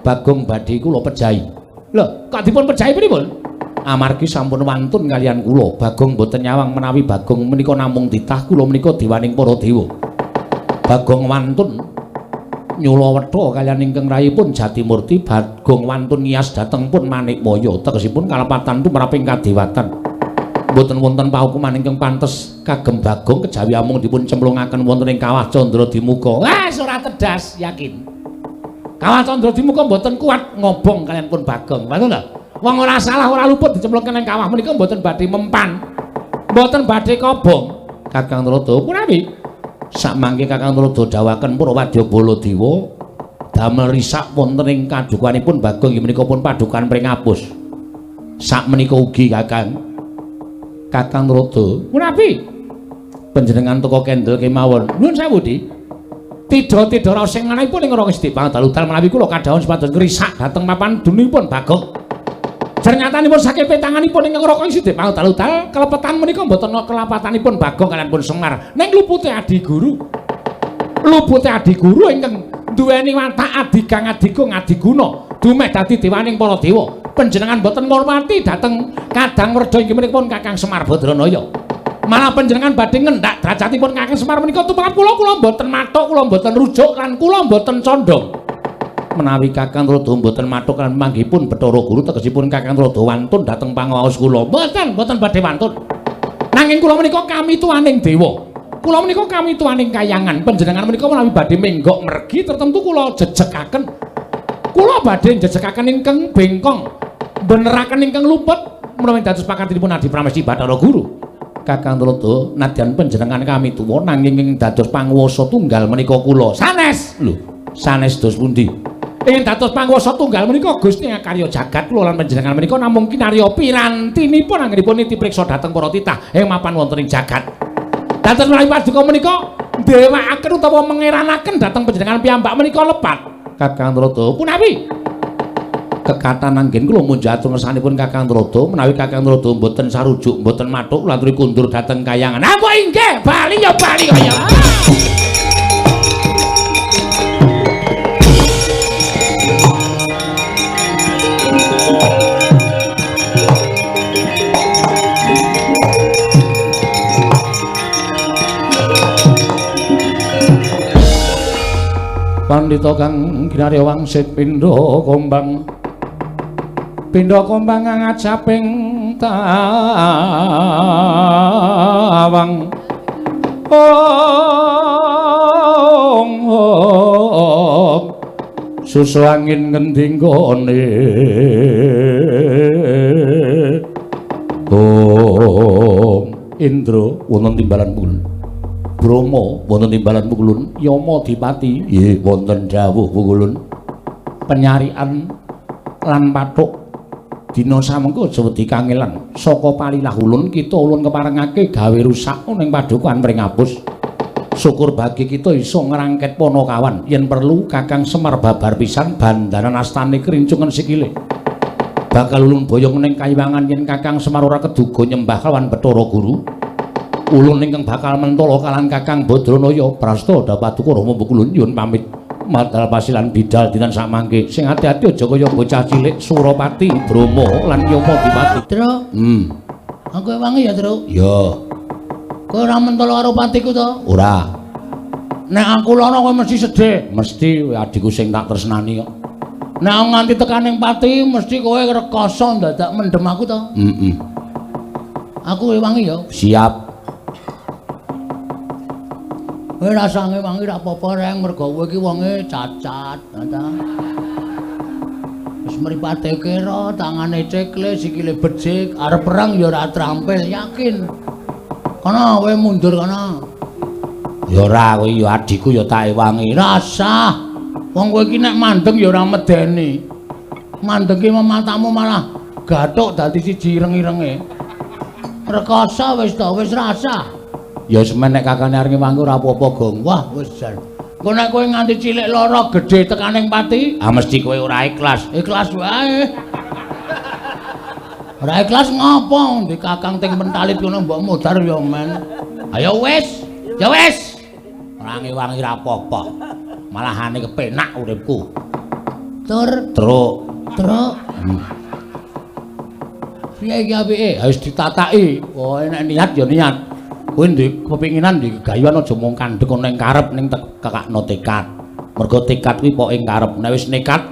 Bagong badhe kula pejahi. Lho, kok dipun pejahi pripun? Amargi sampun wantun kaliyan kula. Bagong mboten nyawang menawi Bagong menika namung titah kula menika dewaning para dewa. Bagong wantun nyula wetha kaliyan ingkang rayipun Jatimurti. Bagong wantun ngiyas dhateng pun Manikmaya, tegesipun kalepatan tumraping kadewatan. Mboten wonten paukuman ingkang pantes kagem Bagong kejawi amung dipun cemplungaken wonten ing kawah Candra Dimuka. Wah, ora tedas, yakin. Kawah Candra Dimuka mboten kuat ngobong kaliyan pun Bagong. Ngoten lho. Wong ora salah ora luput dicemplungke ing kawah menika mboten badhe mempan. Mboten badhe kobong. Kakang Tuladha, punapi? Sakmangke Kakang Tuladha dawaken para wadya Baladewa damel risak wonten ing kadukanipun Bagong inggih menika pun padukan pringapus. Sakmenika ugi Kakang. Kakang Tuladha, punapi? Panjenengan teka kendel kemawon. Nuwun sewu, Dik. Tidha-tidha raos sing manahipun ing Raka Sidik Pangadal-udal menawi kula kadhawuhan supados ngrisak dhateng papan dunipun Bagong. Jernyatanipun saking petanganipun ingkang Raka Sidik Pangadal-udal kelepetan menika mboten kelapatanipun Bagong kaliyan pun Semar. Ning lupute adi guru. Lupute adi guru ingkang duweni watak adigang adigung adiguna dumeh dadi dewaning para dewa. Panjenengan mboten ngurmati dhateng kadang werda inggih menika pun Kakang Semar Badranaya. Malah panjenengan badhe ngendhak derajatipun Kakang Semar menika tumrap kula, kula mboten mathuk, kula mboten rujuk lan kula mboten condong. Menawi Kakang Tuladha mboten mathuk lan manggihipun Bathara Guru tegesipun Kakang Tuladha wantun dhateng pangawaos kula. Mboten, mboten badhe wantun. Nanging kula menika kami tuaning dewa. Kula menika kami tuaning kayangan. Panjenengan menika menawi badhe menggok mergi tertentu kula jejekaken. Kula badhe jejekaken ingkang bengkong, beneraken ingkang luput menawi dados pakartinipun Adi Pramesti Bathara Guru. Kakang Tuladha, nadyan panjenengan kami tuwa nanging ing dados panguwasa tunggal menika kula. Sanes. Lho, sanes dos pundi? Ing dados panguwasa tunggal menika Gusti ngakarya jagat kula lan panjenengan menika namung kinarya pirantinipun anggenipun niti priksa dhateng para titah ing mapan wonten ing jagat. Dados menawi paduka menika ndewakaken utawa mengeranaken dhateng panjenengan piyambak menika lepat. Kakang Tuladha, punapi? Kekatan anggen kula munjuk atur ngersanipun Kakang Tuladha menawi Kakang Tuladha mboten sarujuk mboten mathuk kula aturi kundur dhateng kayangan. Ah, mbok inggih, bali ya bali kaya. Pandita kang kinarya wangsit pindha kombang. Pindha kombang ngajaping tawang. Ong ong Susu angin ngendi nggone. Om Indra wonten timbalan pukulun. Brahma wonten timbalan pukulun. Yama Dipati nggih wonten dawuh pukulun. Penyarian lan pathuk dina samengko aja wedi kangelan. Saka palilah ulun kita ulun keparengake gawe rusak ning padukuhan Pringapus. Syukur bagi kita iso ngrangket Panakawan. Yen perlu Kakang Semar babar pisan bandanan astane krincungen sikile. Bakal ulun boyong ning kayiwangan yen Kakang Semar ora keduga nyembah kelawan Bathara Guru. Ulun ingkang bakal mentala kalan Kakang Badranaya prasta dapaduka Rama Pukulun nyuwun pamit. Madal pasilan bidal dinten samangke. Sing ati-ati aja kaya bocah cilik Surapati, Brahma lan Yama Dipati. Truk. Aku ewangi ya, Truk. Ya. Kowe ora mentala karo patiku to? Ora. Nek aku lara kowe mesti sedih. Mesti adikku sing tak tresnani kok. Nek aku nganti tekan ning pati mesti kowe rekoso ndadak mendem aku to? Heeh. Aku ewangi ya. Siap. Kowe rasane wangi ra apa-apa reng mergo kowe iki wonge cacat, ta. Wis mripate kera, tangane cekle, sikile becik, arep perang ya ora trampil, yakin. Kono kowe mundur kono. Ya ora kowe ya adikku ya tak ewangi. Rasah. Wong kowe iki nek mandeng ya ora medeni. Mandeng ki matamu malah gathuk dadi siji ireng-irenge. Rekoso wis to, wis rasah. Ya semen nek kakane arep ngewangi ora apa-apa, Gong. Wah, wis jan. Engko nek kowe nganti cilik lara gedhe tekaning pati, ah mesti kowe ora ikhlas. Ikhlas wae. Ora ikhlas ngopo? Ndi kakang ting mentalit ngono mbok modar ya men. Ayo wis, ya wis. Ora ngewangi ora apa-apa. Malahane kepenak uripku. Tur, truk, truk. Piye iki apike? Wis ditataki. Pokoke nek niat ya niat. Kowe ndek kepinginan ndek gayuan aja mung kandhek ana ing karep ning kekakno tekad. Mergo tekad kuwi poke ing karep. Nek wis nekat,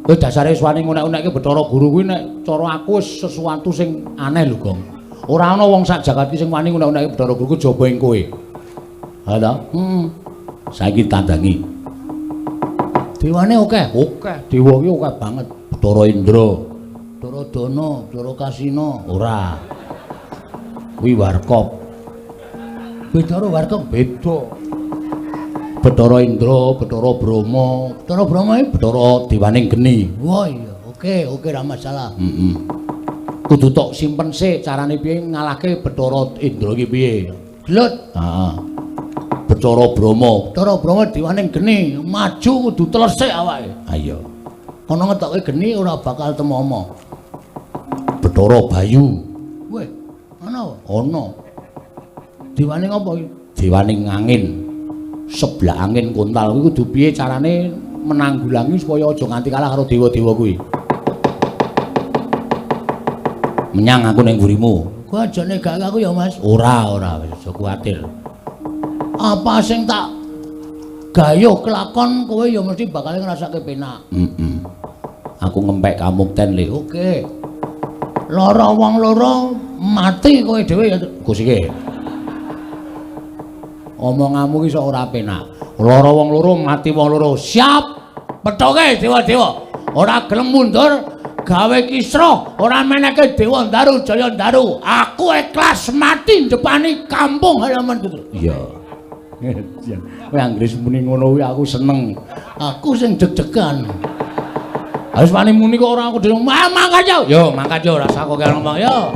kowe dasare wis wani ngunek-unekke Bathara Guru kuwi nek cara aku wis sesuatu sing aneh lho, Gong. Ora ana wong sak jagat iki sing wani ngunek-unekke Bathara Guru ku jaba ing kowe. Ha ta? Heeh. Saiki tandangi. Dewane akeh, akeh. Dewa ki akeh banget. Bathara Indra, Bathara Dana, Bathara Kasina. Ora. Kuwi Warkop. Bathara Warkop beda. Bathara Indra, Bathara Brahma, Bathara Brahma iki Bathara dewaning geni. Wah iya, oke, oke ra masalah. Heeh. Kudu tok simpen sik carane piye ngalahke Bathara Indra iki piye. Gelut. Heeh. Bathara Brahma, Bathara Brahma dewaning geni, maju kudu telesik awake. Ha iya. Kono ngetoke geni ora bakal temomo. Bathara Bayu. Weh, ana? Ana. Dewaning apa iki? Dewaning angin. Sebelah angin kontal kuwi kudu piye carane menanggulangi supaya aja nganti kalah karo dewa-dewa kuwi. Menyang aku ning mburimu. Kowe aja negake aku ya, Mas. Ora, ora, wis aja kuwatir. Apa sing tak gayuh kelakon kowe ya mesti bakal ngrasake penak. Heeh. Aku ngempek kamukten le. Oke. Lara wong loro mati kowe dhewe ya, Gus iki. Omonganmu iki sok ora penak. Lara wong loro mati wong loro. Siap. Pethoke dewa-dewa. Ora gelem mundur, gawe kisruh, ora meneke Dewa Ndaru Jaya Ndaru. Aku ikhlas mati ndepani kampung halaman gitu. Iya. Kowe anggere muni ngono kuwi aku seneng. Aku sing deg-degan. Wis wani muni kok ora aku dhewe. Mangkat yo. Yo, mangkat yo rasa kok ngomong yo. Oh.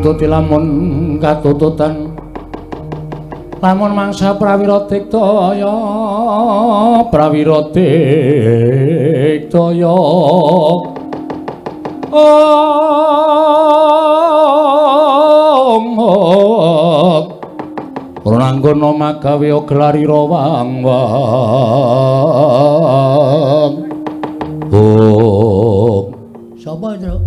Nututi lamun katututan lamun mangsa prawira diktaya prawira diktaya om om Prananggana magawe gelarira wang wang om. Sapa, Tru?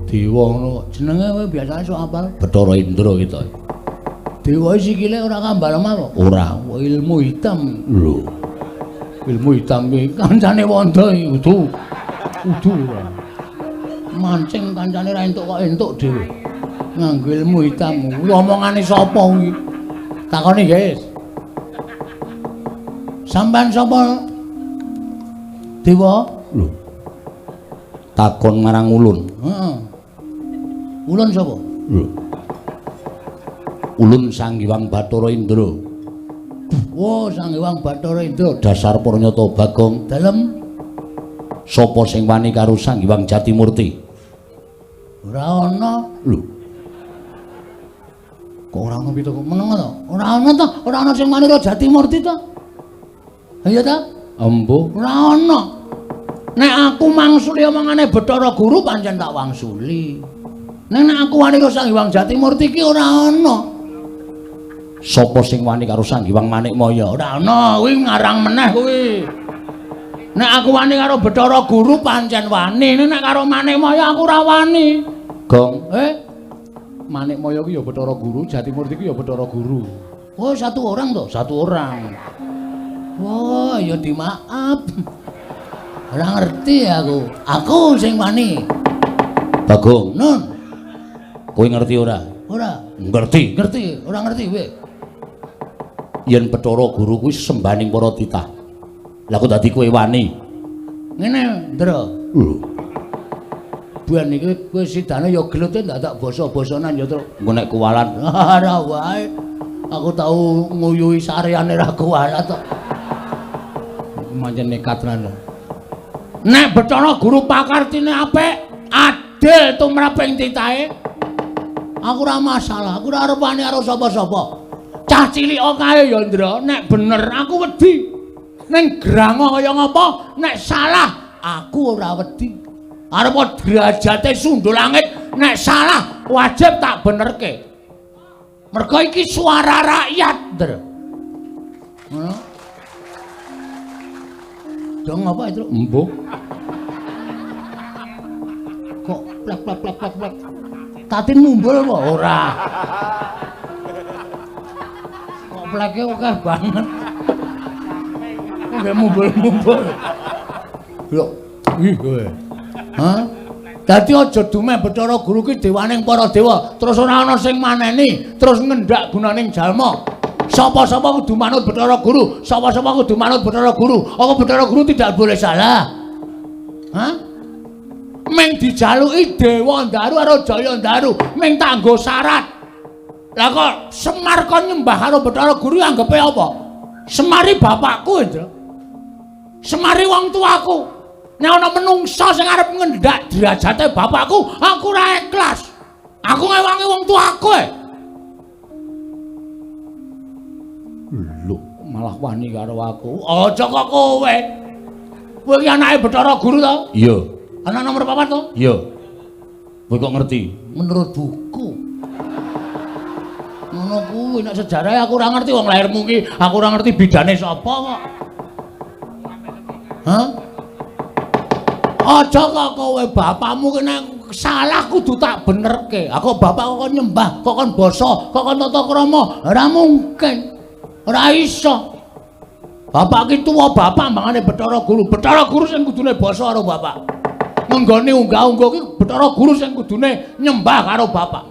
Dewa ngono jenenge kowe biasane sok apal? Bathara Indra kita. Dewa sikile ora kambal omah apa? Ora, ilmu hitam. Lho. Ilmu hitam iki kancane wondo iki kudu. Kudu ora. Mancing kancane ra entuk kok entuk dhewe. Nganggo ilmu hitam. Kuwi omongane sapa kuwi? Takoni, guys. Sampeyan sapa? Dewa? Lho. Takon marang ulun. Heeh. Ulun sapa? Lho. Ulun Sang Hyang Bathara Indra. Oh, Sang Hyang Bathara Indra. Dasar pranyata Bagong. Dalem sapa sing wani karo Sang Hyang Jatimurti? Ora ana. Lho. Kok ora ana pitu kok meneng to? Ora ana to, ora ana sing wani karo Jatimurti to. Iya ta? Embuh. Ora ana. Nek aku mangsuli omongane Bathara Guru pancen tak wangsuli. Nek nek aku wani karo Sang Hyang Jatimurti ki ora ana. Sapa sing wani karo Sang Hyang Manikmaya? Ora ana, kuwi ngarang meneh kuwi. Nek aku wani karo Bathara Guru pancen wani, nek karo Manikmaya aku ora wani. Gong. Manikmaya ki ya Bathara Guru, Jatimurti ki ya Bathara Guru. Oh, satu orang toh? Satu orang. Wah, ya dimaaf. Ora ngerti aku. Aku sing wani. Bagong. Nun. Kowe ngerti ora? Ora. Ngerti. Ngerti, ora ngerti kowe. Yen Bathara Guru kuwi sembaning para titah. Lah kok dadi kowe wani? Ngene, Ndra. Lho. Buan iki kowe sidane ya gelute ndak basa-basanan ya, Tru. Engko nek kuwalan ora wae. Aku tau nguyuhi sareane ra kuwalat kok. Iku pancen nekat tenan. Nek Bathara Guru pakartine apik, adil tumraping titahe. Aku ora masalah, aku ora arep wani karo sapa-sapa. Cah cilik kae ya, Ndra, nek bener aku wedi. Ning grango kaya ngapa, nek salah aku ora wedi. Arep derajate sundul langit, nek salah wajib tak benerke. Mergo iki suara rakyat, Ndra. Ngono. Dong apa itu? Embuh. Kok plek plek plek plek plek. Tatin mumbul apa? Ora. Kok pleke akeh banget. Kok gak mumbul-mumbul. Lho, ih kowe. Hah? Dadi aja dumeh Bathara Guru ki dewaning para dewa, terus ora ana sing maneni, terus ngendak gunaning jalma. Sapa-sapa kudu manut Bathara Guru, sapa-sapa kudu manut Bathara Guru. Apa Bathara Guru tidak boleh salah? Hah? Meng dijaluki Dewa Ndaru karo Jaya Ndaru, meng tanggo syarat. Lah kok Semar kon nyembah karo Bathara Guru anggepe apa? Semari bapakku, Indra. Semari wong tuaku. Nek ana menungsa sing arep ngendak derajate bapakku, aku ora ikhlas. Aku ngewangi wong tuaku. Lho, malah wani karo aku. Aja kok kowe. Kowe iki anake Bathara Guru to? Iya. Anak nomor 4 to? Iya. Kowe kok ngerti? Menurut buku. Ngono kuwi nek sejarahe aku ora ngerti wong lahirmu ki, aku ora ngerti bidane sapa kok. Hah? Aja kok kowe bapakmu ki nek salah kudu tak benerke. Aku bapak kok nyembah, kok kon basa, kok kon tata krama, ora mungkin. Ora iso. Bapak ki tuwa bapak mangane Bathara Guru. Bathara Guru sing kudune basa karo bapak. Nggone unggah-ungguh ki Bathara Guru sing kudune nyembah karo bapak.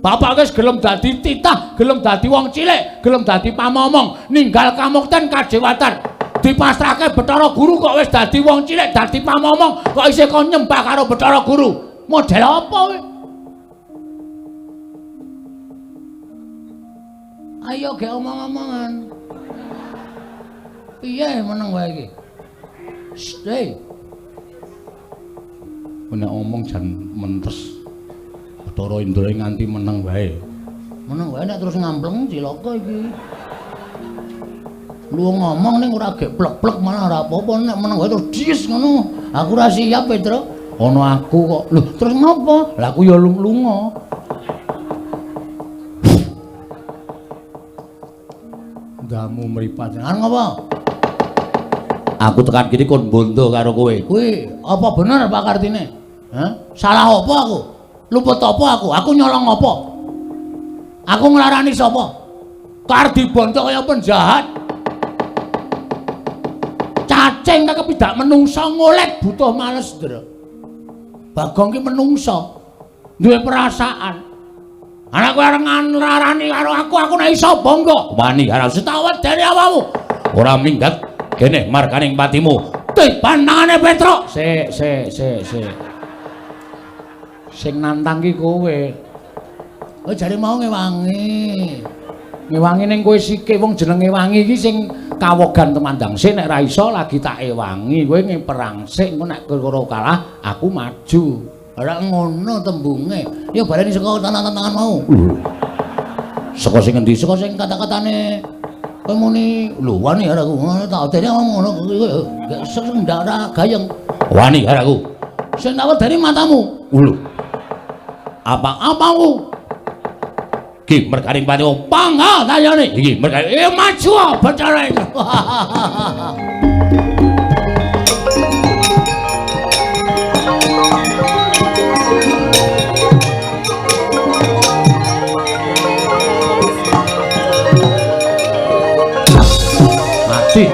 Bapak wis gelem dadi titah, gelem dadi wong cilik, gelem dadi pamomong, ninggal kamukten kajewatan. Dipasrahke Bathara Guru kok wis dadi wong cilik, dadi pamomong, kok isih kon nyembah karo Bathara Guru. Model apa kowe? Ayo ge omong-omongan. Piye meneng wae iki? Stay. Nek omong jan mentes. Bathara Indra nganti meneng wae. Meneng wae nek terus ngampleng cilaka iki. Lu ngomong ning ora gek plek-plek malah ora apa-apa, nek meneng wae terus dies ngono. Aku ora siap, Petro. Ana aku kok. Lho, terus ngopo? Lah aku ya lunga. Ndamu mripat. Arep ngopo? Aku tekan kene kon bondo karo kowe. Kuwi apa bener Pak Kartine? Hah? Salah apa aku? Luput apa aku? Aku nyolong apa? Aku nglarani sapa? Kardi bondo kaya penjahat. Cacing kaya kepidak menungsa ngolet butuh males, Ndra. Bagong ki menungsa, duwe perasaan. Anakku arep nglarani karo aku, aku nek iso bangga. Wani karo setawet dari awakmu. Ora minggat kene marganing patimu. Tiban tangane Petruk. Sik, sik, sik, sik. Sing nantang ki kowe. Oh jare mau ngewangi. Ngewangi ning kowe sike wong jenenge wangi iki sing kawogan temandang sik nek ra iso lagi tak ewangi. Kowe ngeperang sik engko nek kira kalah aku maju. Ora ngono tembunge. Ya baleni saka tangan-tangan mau. Saka sing endi? Saka sing kata-katane kowe muni lho wani karo aku. Ngono tak dene ngono kuwi sing ndak ora gayeng. Wani karo aku. Sing tak wedeni matamu. Lho. Apa-apamu? Ki merganing patimu pangga tayane. Iki merganing maju Bathara Indra. Mati.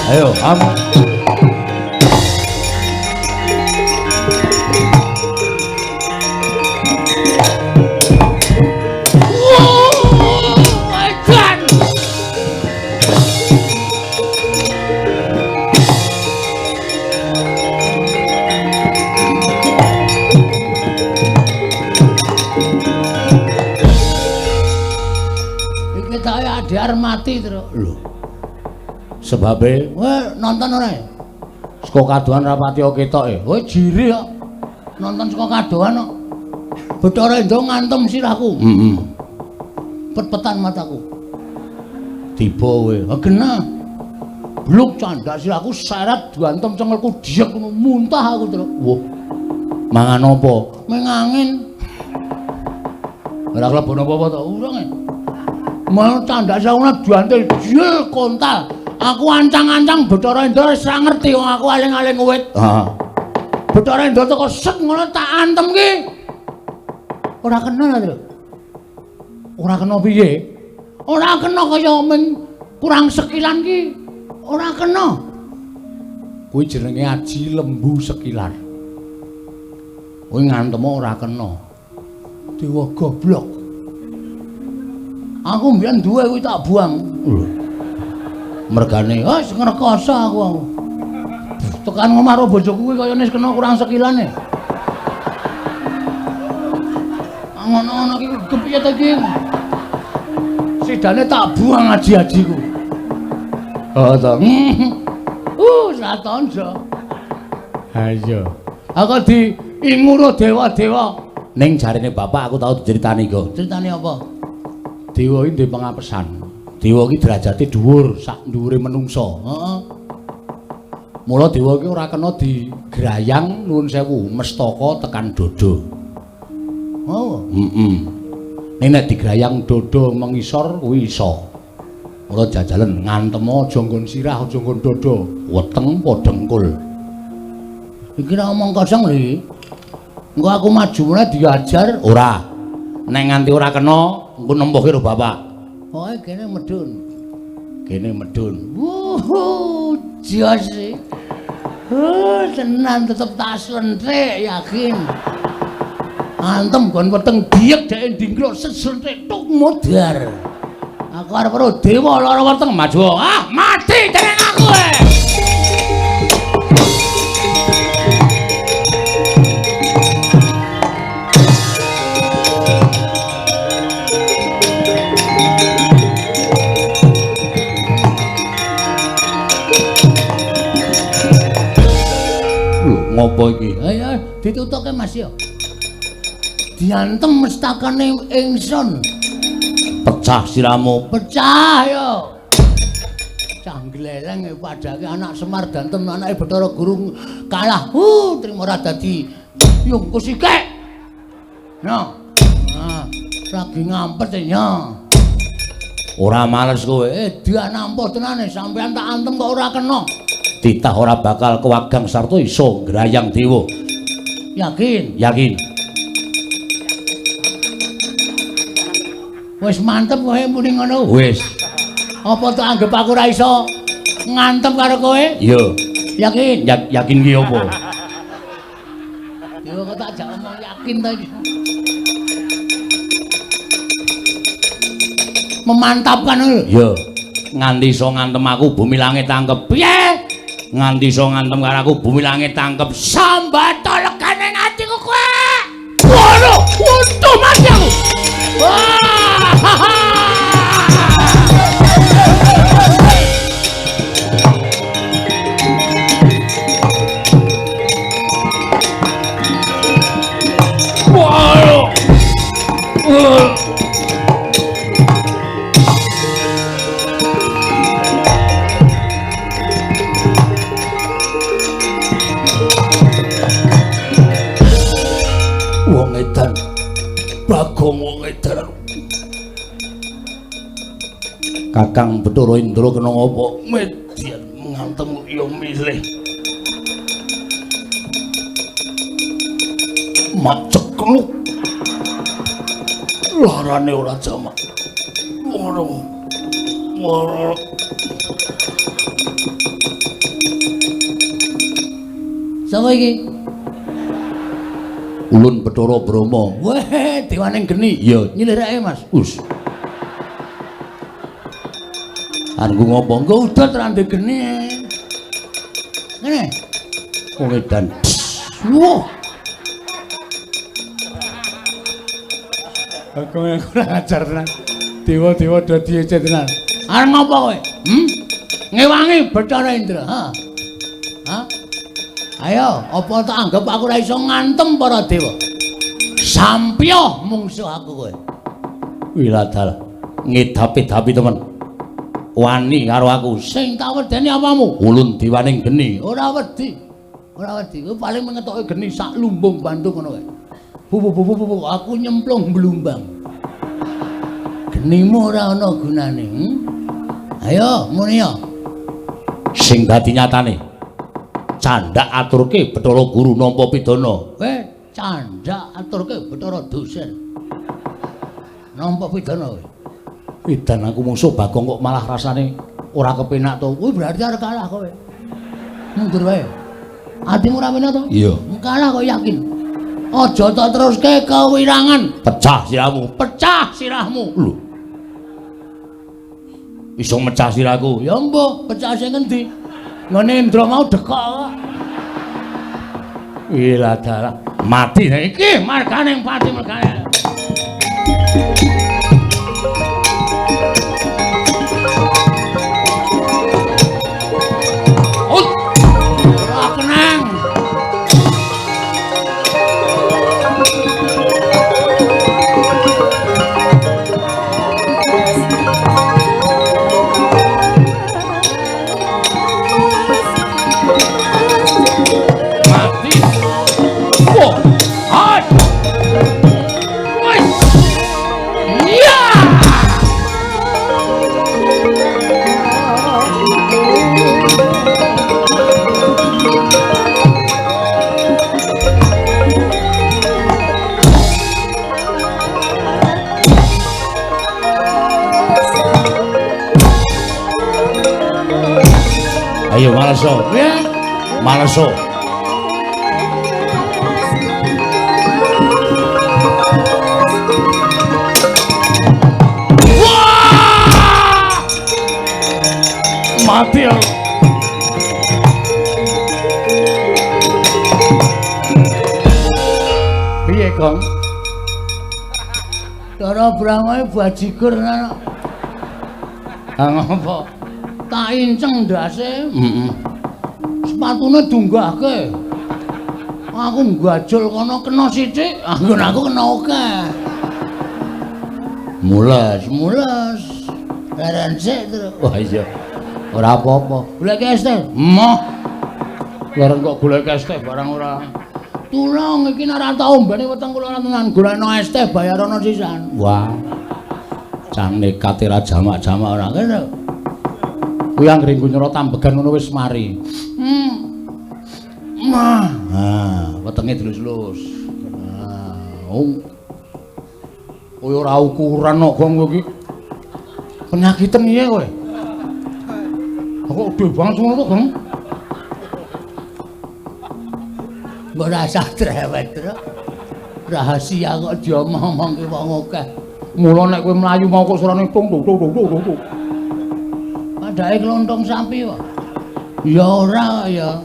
Ayo, am. Iki tak adhar mati terus. Lho. Sebabe kowe nonton ora? Saka kadohan ra pati ketok e. Kowe jiri kok. Nonton saka kadohan kok. Bathara Indra ngantem sirahku. Heeh. Pet-petan mataku. Tiba kowe. Ha genah. Bluk candak sirahku seret diantem cengelku diek ngono muntah aku terus. Wah. Mangan apa? Mengangin. Ora klebon apa-apa to? Urung e. Mau candak sirahku diantel jel kontal. Aku ancang-ancang Bathara Indra wis ora ngerti wong aku aling-aling wit. Heeh. Bathara Indra teko set ngono tak antem ki. Ora kena lho. Ora kena piye? Ora kena kaya ming kurang sekilan ki. Ora kena. Kuwi jenenge aji lembu sekilan. Kuwi ngantem ora kena. Dewa goblok. Aku mbiyen duwe kuwi tak buang. Lho. Mergane wis ngrekoso aku. Tekan omah karo bojoku kuwi kaya wis kena kurang sekilane. Ngono-ngono iki kepiye ta iki? Sidane tak buang aji-ajiku. Oh to. Satonjo. Ha iya. Aku diinguro dewa-dewa. Ning jarene bapak aku tau diceritani kok. Critane apa? Dewa iki duwe pengapesan. Dewa iki derajate dhuwur sak dhuwure menungsa. Heeh. Mula dewa iki ora kena digrayang nuwun sewu mestaka tekan dodo. Oh, heeh. Ning nek digrayang dodo mengisor kuwi iso. Mula jajalen ngantem aja nggon sirah, aja nggon dodo, weteng apa dengkul. Iki ora omong kosong lho iki. Engko aku maju meneh diajar ora. Nek nganti ora kena, engko nempuhke karo bapak. Pokoke kene medhun. Kene medhun. Wuh, jos iki. Tenan tetep tak slenthik yakin. Antem gon weteng diyek dheke ndingkluk seslenthik tuk modar. Aku arep karo dewa lara weteng maju. Ah, mati jeneng aku. Ngopo iki? Ayo ditutuke Mas ya. Diantem mestakane ingsun. Pecah siramu, pecah yo. Cah gleleng padake anak Semar dantem anake Bathara Guru kalah. Trimo ora dadi yung kusike. No. Nah, lagi ngampet ya. Ora males kowe. Dia nampa tenane sampean tak antem kok ora kena. Titah ora bakal kewagang sarta iso ngrayang dewa. Yakin? Yakin. Wis mantep kowe muni ngono. Wis. Apa tak anggap aku ora iso ngantem karo kowe? Iya. Yakin? Yakin ki apa? Dewa kok tak jak omong yakin ta iki. Memantapkan lho. Iya. Nganti iso ngantem aku bumi langit tangkep. Piye? Nganti iso ngantem karo aku bumi langit tangkep. Sambata legane atiku kowe. Waduh, untuh mati aku. Wah. Waduh. Wong edan. Bagong wong edan. Kakang Bathara Indra kena ngopo? Median ngantem ya milih. Mak cekluk. Larane ora jamak. Ngono. Ngono. Sapa iki? Ulun Bathara Brahma. Weh, dewaning geni. Iya, nyilirake Mas. Us. Arep ngopo? Engko udut ra ndek geni. Ngene. Wong edan. Wah. Aku kurang ajar tenan. Dewa-dewa do diece tenan. Arep ngopo kowe? Ngewangi Bathara Indra, ha? Ha? Ayo, apa tak anggap aku ora iso ngantem para dewa? Sampyo mungsuh aku kowe. Wiladal ngedapi-dapi temen. Wani karo aku. Sing tak wedeni apamu? Ulun dewaning geni. Ora wedi. Ora wedi. Kowe paling mengetoke geni sak lumbung Bandung ngono kae. Bu bu bu bu aku nyemplung blumbang. Genimu ora ana gunane. Ayo muni ya. Sing dadi nyatane. Candhak aturke Bathara Guru nampa pidana. Kowe candhak aturke Bathara dosen. Nampa pidana kowe. Edan aku mungsuh Bagong kok malah rasane ora kepenak to. Kuwi berarti arep kalah kowe. Mundur wae. Atimu ora penak to? Iya. Kalah kok yakin. Aja tak teruske kewirangan. Pecah sirahmu. Pecah sirahmu. Lho. Iso mecah sirahku. Ya mbuh, pecah sing ngendi? Ngene Indra mau dekok kok. Wilah dalah. Mati iki marganing pati mergane. Ayo maleso. Piye? Maleso. Wah! Mati aku. Piye, Gong? Cara Brahma bajigur ana. Ha ngopo? Tak inceng ndase. Heeh. Sepatune dunggahke. Aku nggajul kono kena sithik, anggon aku kena akeh. Mules, mules. Leren sik, Truk. Wah iya. Ora apa-apa. Golek es teh. Emoh. Leren kok golek es teh barang ora. Tulung iki nek ora tau ombene weteng kula ora tenan golekno es teh bayarono sisan. Wah. Cah nekat ora jamak-jamak ora kene. Kuwi anggere nggo nyerot ambegan ngono wis mari. Mah. Ha, wetenge dilus-lus. Ha, oh. Kowe ora ukuran kok Gong kowe iki. Penyakiten piye kowe? Kok gedhe banget ngono to, Gong? Mbok rasah drewet, Truk. Rahasia kok diomong-omongke wong akeh. Mula nek kowe mlayu mau kok suarane tung tung tung tung tung. Padake klontong sapi kok. Ya ora ya.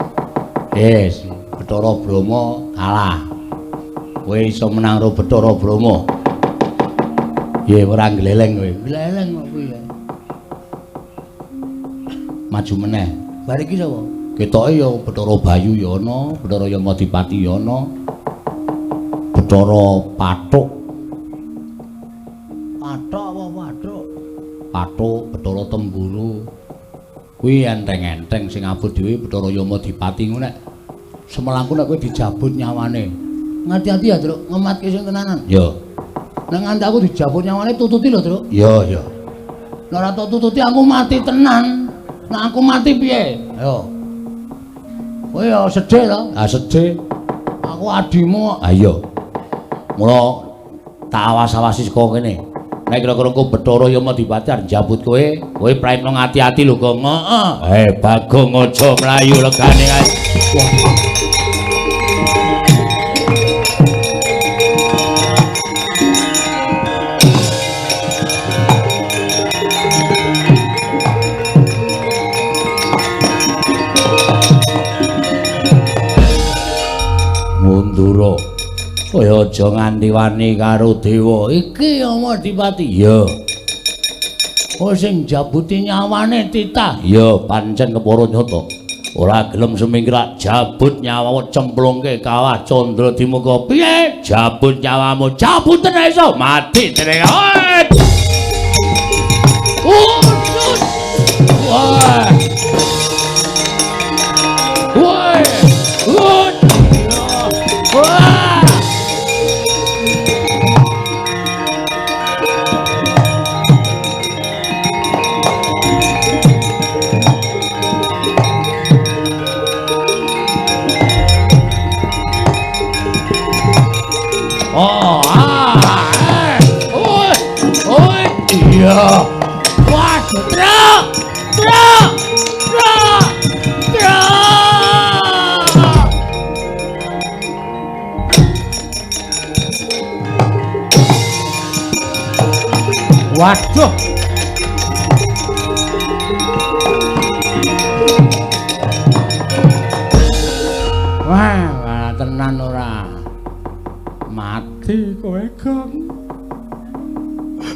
Wis, Bathara Brahma kalah. Kowe iso menang karo Bathara Brahma. Piye ora gleleng kowe? Gleleng kok piye? Maju meneh. Bar iki sapa? Ketoke ya Bathara Bayu ya ana, Bathara Yamadipati ya ana. Bathara Pathuk. Pathok apa Pathuk? Pathuk, Bathara Temburu. Kuwi enteng-enteng sing abot dhewe Bathara Yamadipati ngono nek semelangku nek kowe dijabut nyawane. Ngati-ati ya, Truk, ngematke sing tenanan. Ya. Nek nganti aku dijabut nyawane tututi lho, Truk. Ya, ya. Nek ora tok tututi aku mati tenan. Nek aku mati piye? Ayo. Kowe ya sedih to? Ah sedih. Aku adimu kok. Ah iya. Mula tak awas-awasi saka kene. Nek kira-kira engko Bathara Yamadipati arep njabut kowe, kowe praipno ngati-ati lho, Gong. Heeh. Eh, Bagong aja mlayu legane kae. Wah. Mundura. Kowe aja nganti wani karo dewa. Iki Yamadipati. Iya. Oh sing njabuti nyawane titah. Iya, pancen kepara nyata. Ora gelem semingkrak jabut nyawamu cemplungke kawah Candra Dimuka. Piye? Jabut nyawamu, jabuten iso mati jenenge. Wah. Wah. Wah. Wah. Oh, ah, eh, oi, oi, iya. Waduh, truk, truk, truk, truk. Waduh. Wah, wah tenan ora. Mati kowe, Gong.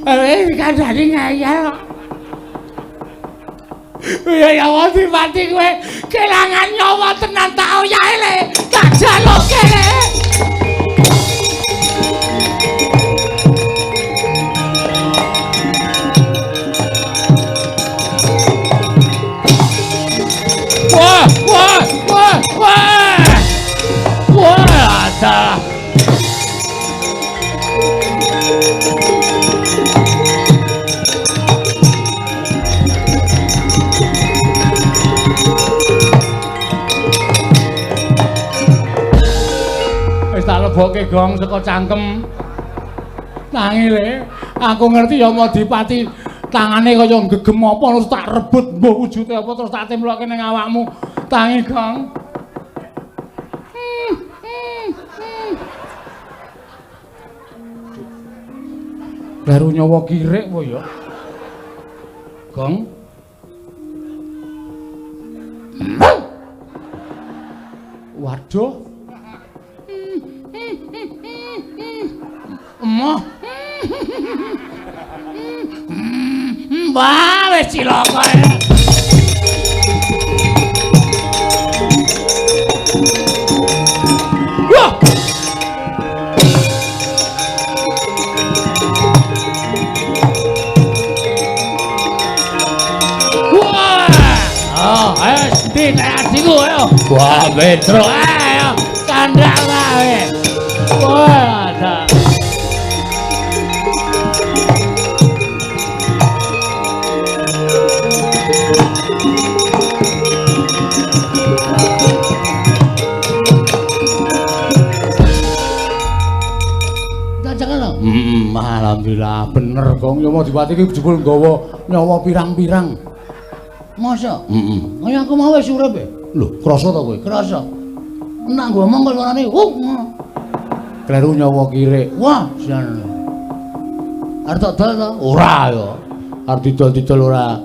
Eh, kandhane ngeyel kok. Ya ya mati kowe kelangan nyawa tenan tak oyahe le. Tak jaluke le. Wah, wah, wah, wah. Wah, ada. Wis tak lebokke gong saka cangkem. Tangi le, aku ngerti Yamadipati Tangane kaya gegem apa terus tak rebut mbuh wujude apa terus tak temploke ning awakmu. Tangi, Gong. Baru nyawa kirik apa ya? Gong. Waduh. Emoh. Wah, wis cilaka. Wah. Wah. Oh, ayo adikku ayo. Wah, Petro ayo candhak wae. Wah, ada. Alhamdulillah bener Gong. Nyawa Dipati iki jebul nggawa nyawa pirang-pirang. Masa? Heeh. Kaya aku mau wis urip e. Lho, krasa ta kowe? Krasa. Nek ngomong kok suarane, Kleru nyawa kirik. Wah, jan. Arep tak dol ta? Ora ya. Arep didol-didol ora.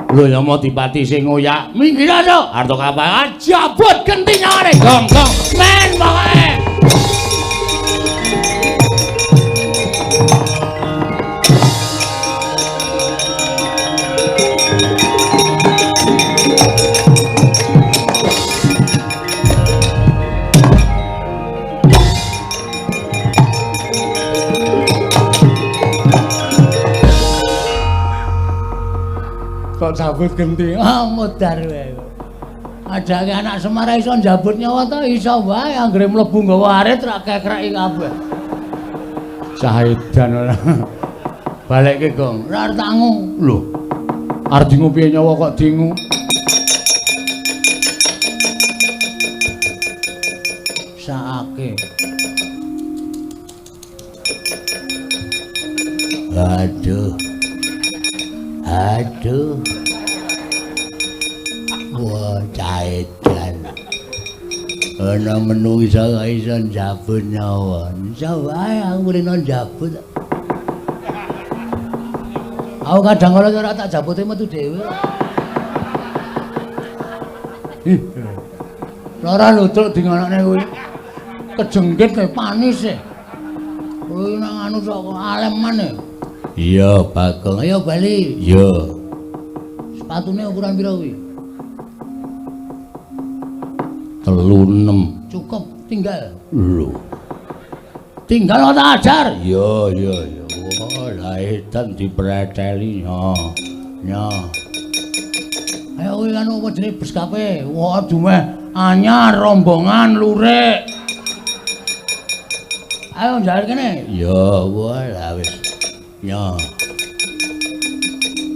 Lho Nyawa Dipati sing ngoyak. Minggir aja. Arep kapal jabut genti nyawane. Gong, gong. Men pokoke. Kok jabut genti? Ah, modar wae. Ajake anak Semar iso njabut nyawa ta iso wae anggere mlebu nggawa arit ra kekreki kabeh. Saedan ora. Balekke, Gong. Ora arep tak ngu. Lho. Arep dingu piye nyawa kok dingu? Saake. Aduh. Aduh. Wah, caedan. Ana menungsa kok iso njabut nyawa. Iso wae aku rene njabut. Aku kadang kala ora tak jabute metu dhewe. Ih. Lara lutruk di ngonokne kuwi. Kejenggit e panis e. Kuwi nang anu sok aleman e. Iya, Bagong. Ayo bali. Iya. Sepatune ukuran pira kuwi? 36. Cukup, tinggal. Lho. Tinggal ora ajar. Iya, iya, iya. Wah, lah edan dipreteli. Ya. Ya. Ayo kuwi anu apa jenenge beskape? Wah, dumeh anyar rombongan lurik. Ayo njaluk kene. Iya, wah lah wis. Ya.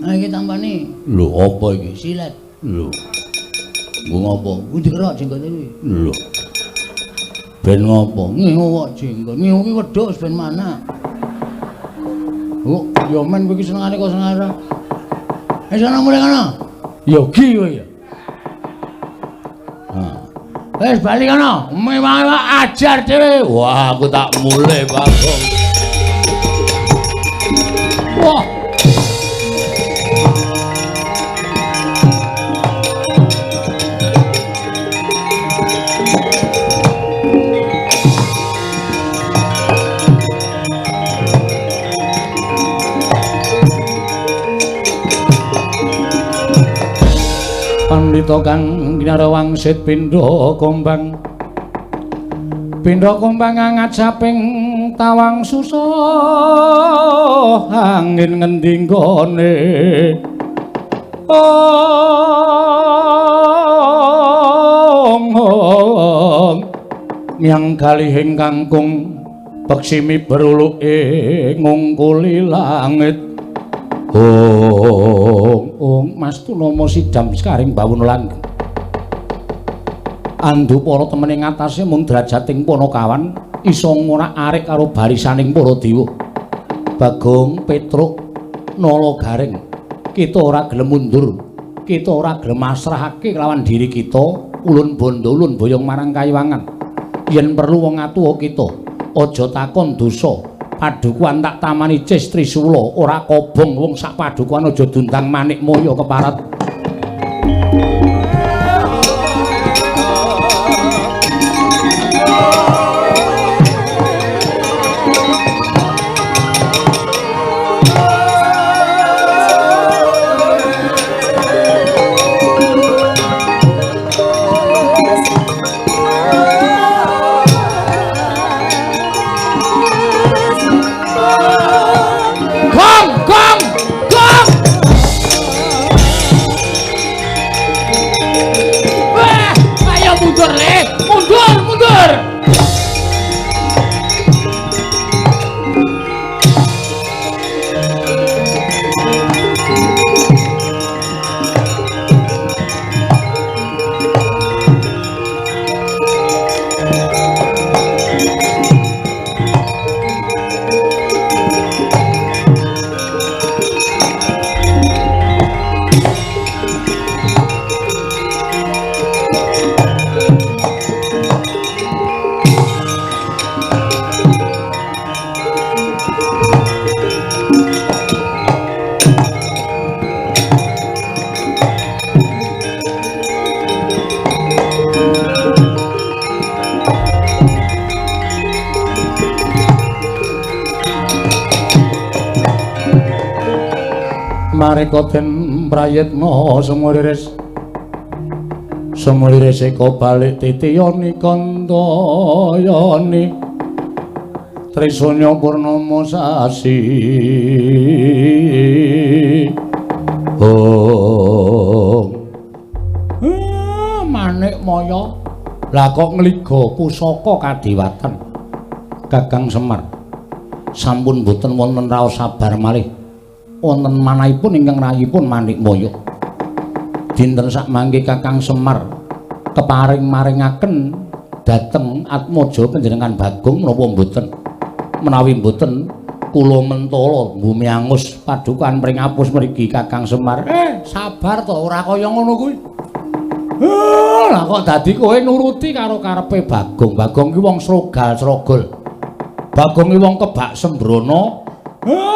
Nah iki tampani. Lho, apa iki? Silet. Lho. Nggo ngopo? Kuwi dikerok jenggote kuwi. Lho. Ben ngopo? Ngingu kok jenggot. Ngingu ki wedhus ben mana? Oh, ya men kowe iki senengane kok senengane. Eh sono mulih kono. Yogi kowe ya. Ha. Wis bali kono. Mewah ajar dhewe. Wah, aku tak mulih, Bagong. Wah. Pandhita kang kinara wangsit pindha kombang. Pindha kombang angat saping tawang susah angin ngendi nggone. Ong miang kalihing kangkung peksimi beruluke ngungkuli langit. Ong ong Mas Tunama sidam sekaring bawono langgeng. Andu para temene ngatasé mung drajating Panakawan iso ngorak-arik karo barisaning para dewa. Bagong, Petruk, Nala Gareng. Kita ora gelem mundur. Kita ora gelem masrahake kelawan diri kita, ulun bondo ulun boyong marang kayiwangan. Yen perlu wong atuwa kita, aja takon dosa. Padukuhan tak tamani Cis Trisula, ora kobong wong sak padukuhan aja diundang Manikmaya keparat. Mareka den prayitna sumuriris sumuriris eka balik titiyani kantayani Trisanya purnama sasi. Oh. Manikmaya lah kok ngliga pusaka kadewatan Kakang Semar sampun boten wonten raos sabar malih wonten manahipun ingkang rayipun Manikmaya. Dinten sakmangke Kakang Semar keparing maringaken dhateng atmaja panjenengan Bagong menapa mboten? Menawi mboten kula mentala bumi angus padukan pringapus mriki Kakang Semar. Sabar to, ora kaya ngono kuwi. Lah kok dadi kowe nuruti karo karepe Bagong. Bagong ki wong srogal-srogol. Bagong ki wong kebak sembrono.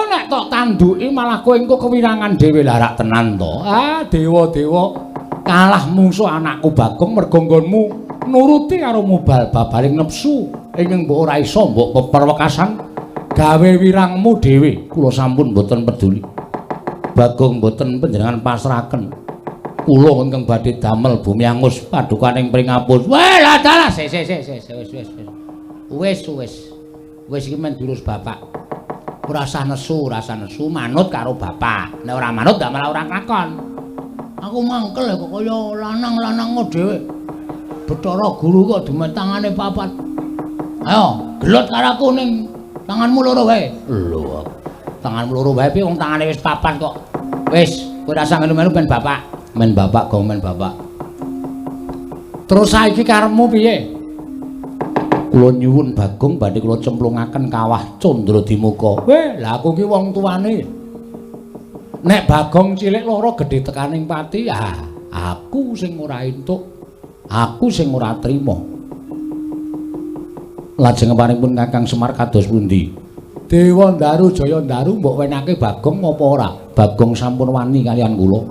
Nek tok tanduki malah kowe engko kewirangan dhewe. Lah rak tenan to. Ah, dewa-dewa kalah mungsuh anakku Bagong mergo nggonmu nuruti karo mubal babaling nepsu ingkang mbok ora iso mbok peperwekasan gawe wirangmu dhewe. Kula sampun mboten peduli. Bagong mboten panjenengan pasrahaken. Kula ingkang badhe damel bumi angus padukaning pringapus. Weh, lah dalah sik sik sik sik wis wis wis. Wis wis. Wis iki men durus bapak. Ora usah nesu, ora usah nesu, manut karo bapak. Nek ora manut ndak malah ora lakon. Aku mangkel kok kaya lanang-lanangmu dhewe. Bathara guru kok dumet tangane papat. Ayo, gelut karo aku ning tanganmu loro wae. Lho, tanganmu loro wae piye wong tangane wis papat kok. Wis, kowe ora usah melu-melu ben bapak. Men bapak gong men bapak. Terus saiki karepmu piye? Kula nyuwun Bagong badhe kula cemplungaken kawah Candradimuka. Weh, lah aku ki wong tuane. Nek Bagong cilik lara gedhe tekaning pati, ah, aku sing ora entuk. Aku sing ora trima. Lajeng paringipun Kakang Semar kados pundi? Dewa Ndaru Jaya Ndaru mbok wenake Bagong apa ora? Bagong sampun wani kalian kula.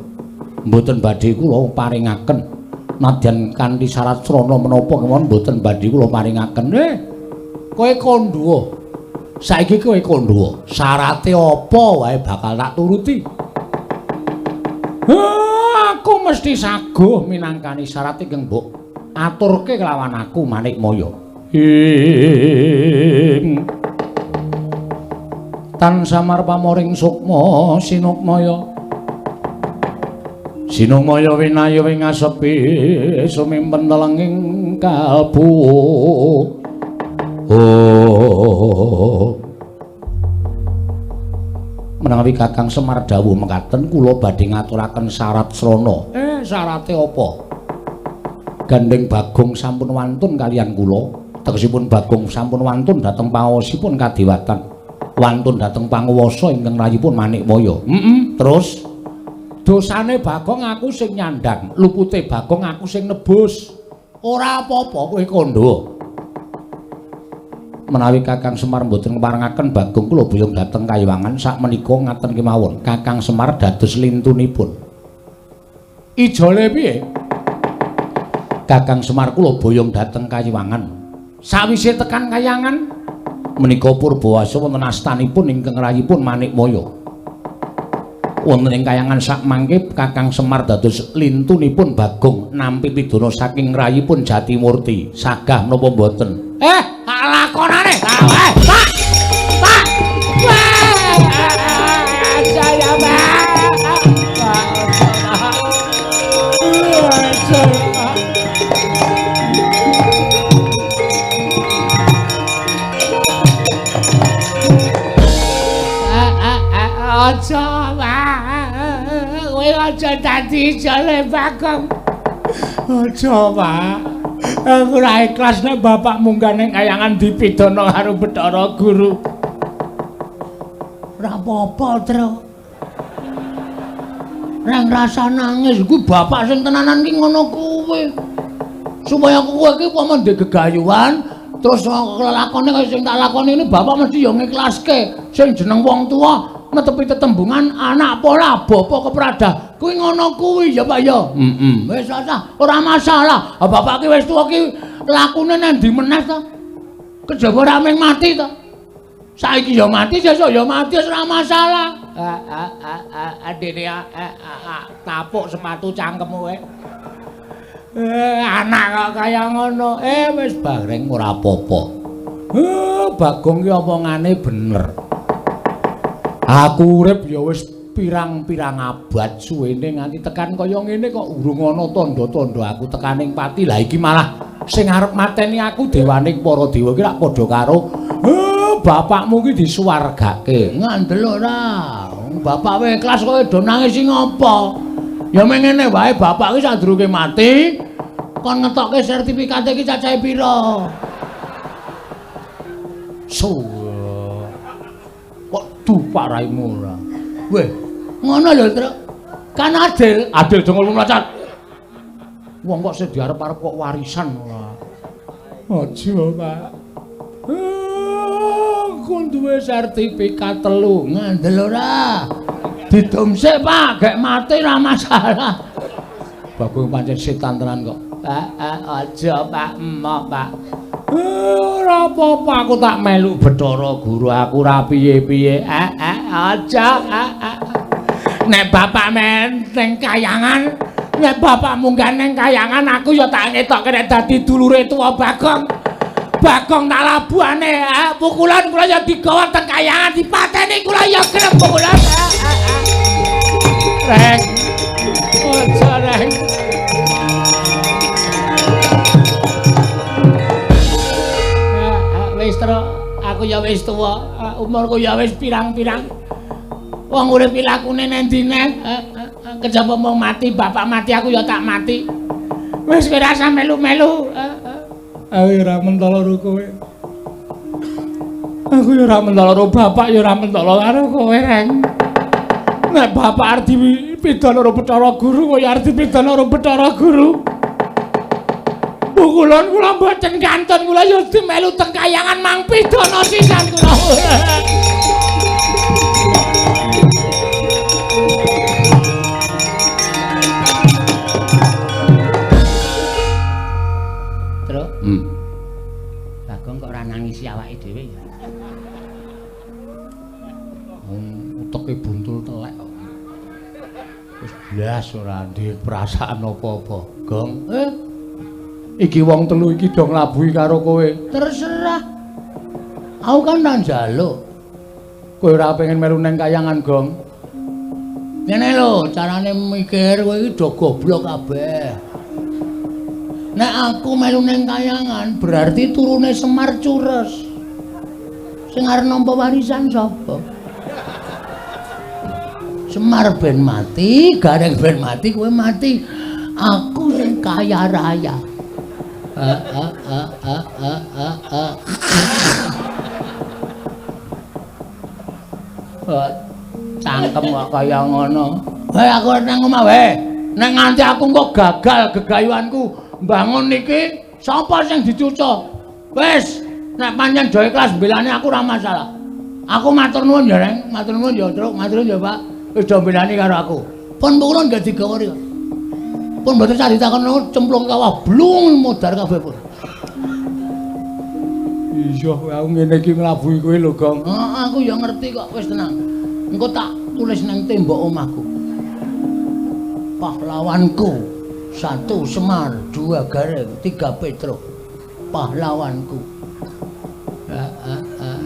Mboten badhe kula paringaken. Nadyan kanthi syarat srana menapa kemawon mboten badhe kula paringaken. Kowe kandha. Saiki kowe kandha. Syarate apa wae bakal tak turuti. Aku mesti saguh minangkani syarat ingkang mbok aturke kelawan aku Manikmaya. Ing tan samar pamoring sukma sinukmaya. Sinukmaya winayu ing asepi sumimpen telenging kalbu. Oh. Menawi Kakang Semar dawuh mekaten kula badhe ngaturaken syarat srana. Syarate apa? Gandeng Bagong sampun wantun kalian kula. Tegesipun Bagong sampun wantun dhateng panguwasipun kadewatan. Wantun dhateng panguwasa ingkang rayipun Manikmaya. Terus Dosane Bagong aku sing nyandang, lupute Bagong aku sing nebus. Ora apa-apa kowe kandha. Menawi Kakang Semar mboten ngparengaken Bagong kula boyong dhateng Kayiwangan sakmenika ngaten kemawon. Kakang Semar dados lintunipun. Ijole piye? Kakang Semar kula boyong dhateng Kayiwangan. Sawise tekan Kayangan menika Purbawasa wonten astanipun ingkang rayipun Manikmaya. Wonten ing Kayangan sakmangke Kakang Semar dados lintunipun Bagong nampi pidana saking rayipun Jatimurti. Sagah menapa mboten? Lakonane. Pak. Pak. Saya Pak. Aja, Pak. Kowe aja dadi ijole Bagong. Aja, Pak. Aku ora ikhlas nek bapak munggah ning kayangan dipidana karo Bathara Guru. Ora apa-apa, Tru. Reng rasa nangis kuwi bapak sing tenanan ki ngono kuwi. Supaya kowe iki upama ndek gegayuhan terus lelakone kaya sing tak lakoni ini bapak mesti ya ngiklaske. Sing jeneng wong tuwa netepi tetembungan anak pola bapa kepradah kuwi ngono kuwi ya Pak ya. Heeh. Wis ora masalah. Bapak ki wis tuwa ki lakune nang ndi meneh to? Kejaba ora mung mati to. Saiki ya mati, sesuk ya mati, wis ora masalah. Adene tapuk sepatu cangkemmu kowe. Anak kok kaya ngono. Wis bareng ora apa-apa. Bagong ki omongane bener. Aku urip ya wis pirang-pirang abad suwene nganti tekan kaya ngene kok urung ana tandha-tandha aku tekaning pati. Lah iki malah sing arep mateni aku dewaning para dewa iki rak padha karo bapakmu iki disuwargake. Ngandel ora? Bapak wae ikhlas kowe do nangis sing apa? Ya meng ngene wae bapak iki sadurunge mati kon ngetokke sertifikate iki cacahe pira? Kok dupak raimu ora? Weh, ngono lho, Truk. Kan adil, adil dongol mlacat. Wong kok sing diarep-arep kok warisan ora. Aja, Pak. Aku duwe sertifikat 3, ngandel ora? Didum sik, Pak, gek mati ora masalah. Bagong pancen setan tenan kok. Pak, aja, Pak, emoh, Pak. Ora apa-apa aku tak melu Bathara Guru aku ora piye-piye. Aja. Nek bapak men ning kayangan, nek bapak munggah ning kayangan aku ya tak ngetokke nek dadi dulure tuwa Bagong. Bagong tak labuhane, pukulan kula ya digawa teng kayangan dipateni kula ya gelem pukulan. Reng. Aja reng. Wis tru, aku ya wis tuwa, umurku ya wis pirang-pirang. Wong urip iki lakune nang ndi neh? Kejaba mung mati, bapak mati aku ya tak mati. Wis kowe rasa melu-melu. Aku ya ora mentolo karo kowe. Aku ya ora mentolo karo bapak ya ora mentolo karo kowe, Reng. Nek bapak arep dipidana karo Bathara Guru, kowe arep dipidana karo Bathara Guru. Pukulan kula mboten kantun kula ya dimelu teng kayangan mang pidana sisan kula. Truk. Bagong kok ora nangisi awake dhewe ya. Uteke buntul telek kok. Wis blas ora duwe perasaan apa-apa, Gong. Iki wong telu iki do nglabuhi karo kowe. Terserah. Aku kan nang njaluk. Kowe ora pengen melu nang kayangan, Gong. Ngene lho, carane mikir kowe iki do goblok kabeh. Nek aku melu nang kayangan berarti turune Semar cures. Sing arep nampa warisan sapa? Semar ben mati, Gareng ben mati, kowe mati. Aku sing kaya raya. Cangkem kok kaya ngono. Hei aku nang omah wae. Nek nganti aku engko gagal gegayuhanku mbangun iki, sapa sing dicuca? Wis, nek pancen do ikhlas mbelani aku ora masalah. Aku matur nuwun ya, Reng. Matur nuwun ya, Truk. Matur nuwun ya, Pak. Wis do mbelani karo aku. Pun kula nggih digawa rika. Pun mboten sah ditakon cemplung kawah blung modar kabeh pun. Iya, aku ngene iki nglabuhi kowe lho, Gong. Heeh, aku ya ngerti kok, wis tenang. Engko tak tulis nang tembok omahku. Pahlawanku 1 Semar, 2 Gareng, 3 Petruk. Pahlawanku.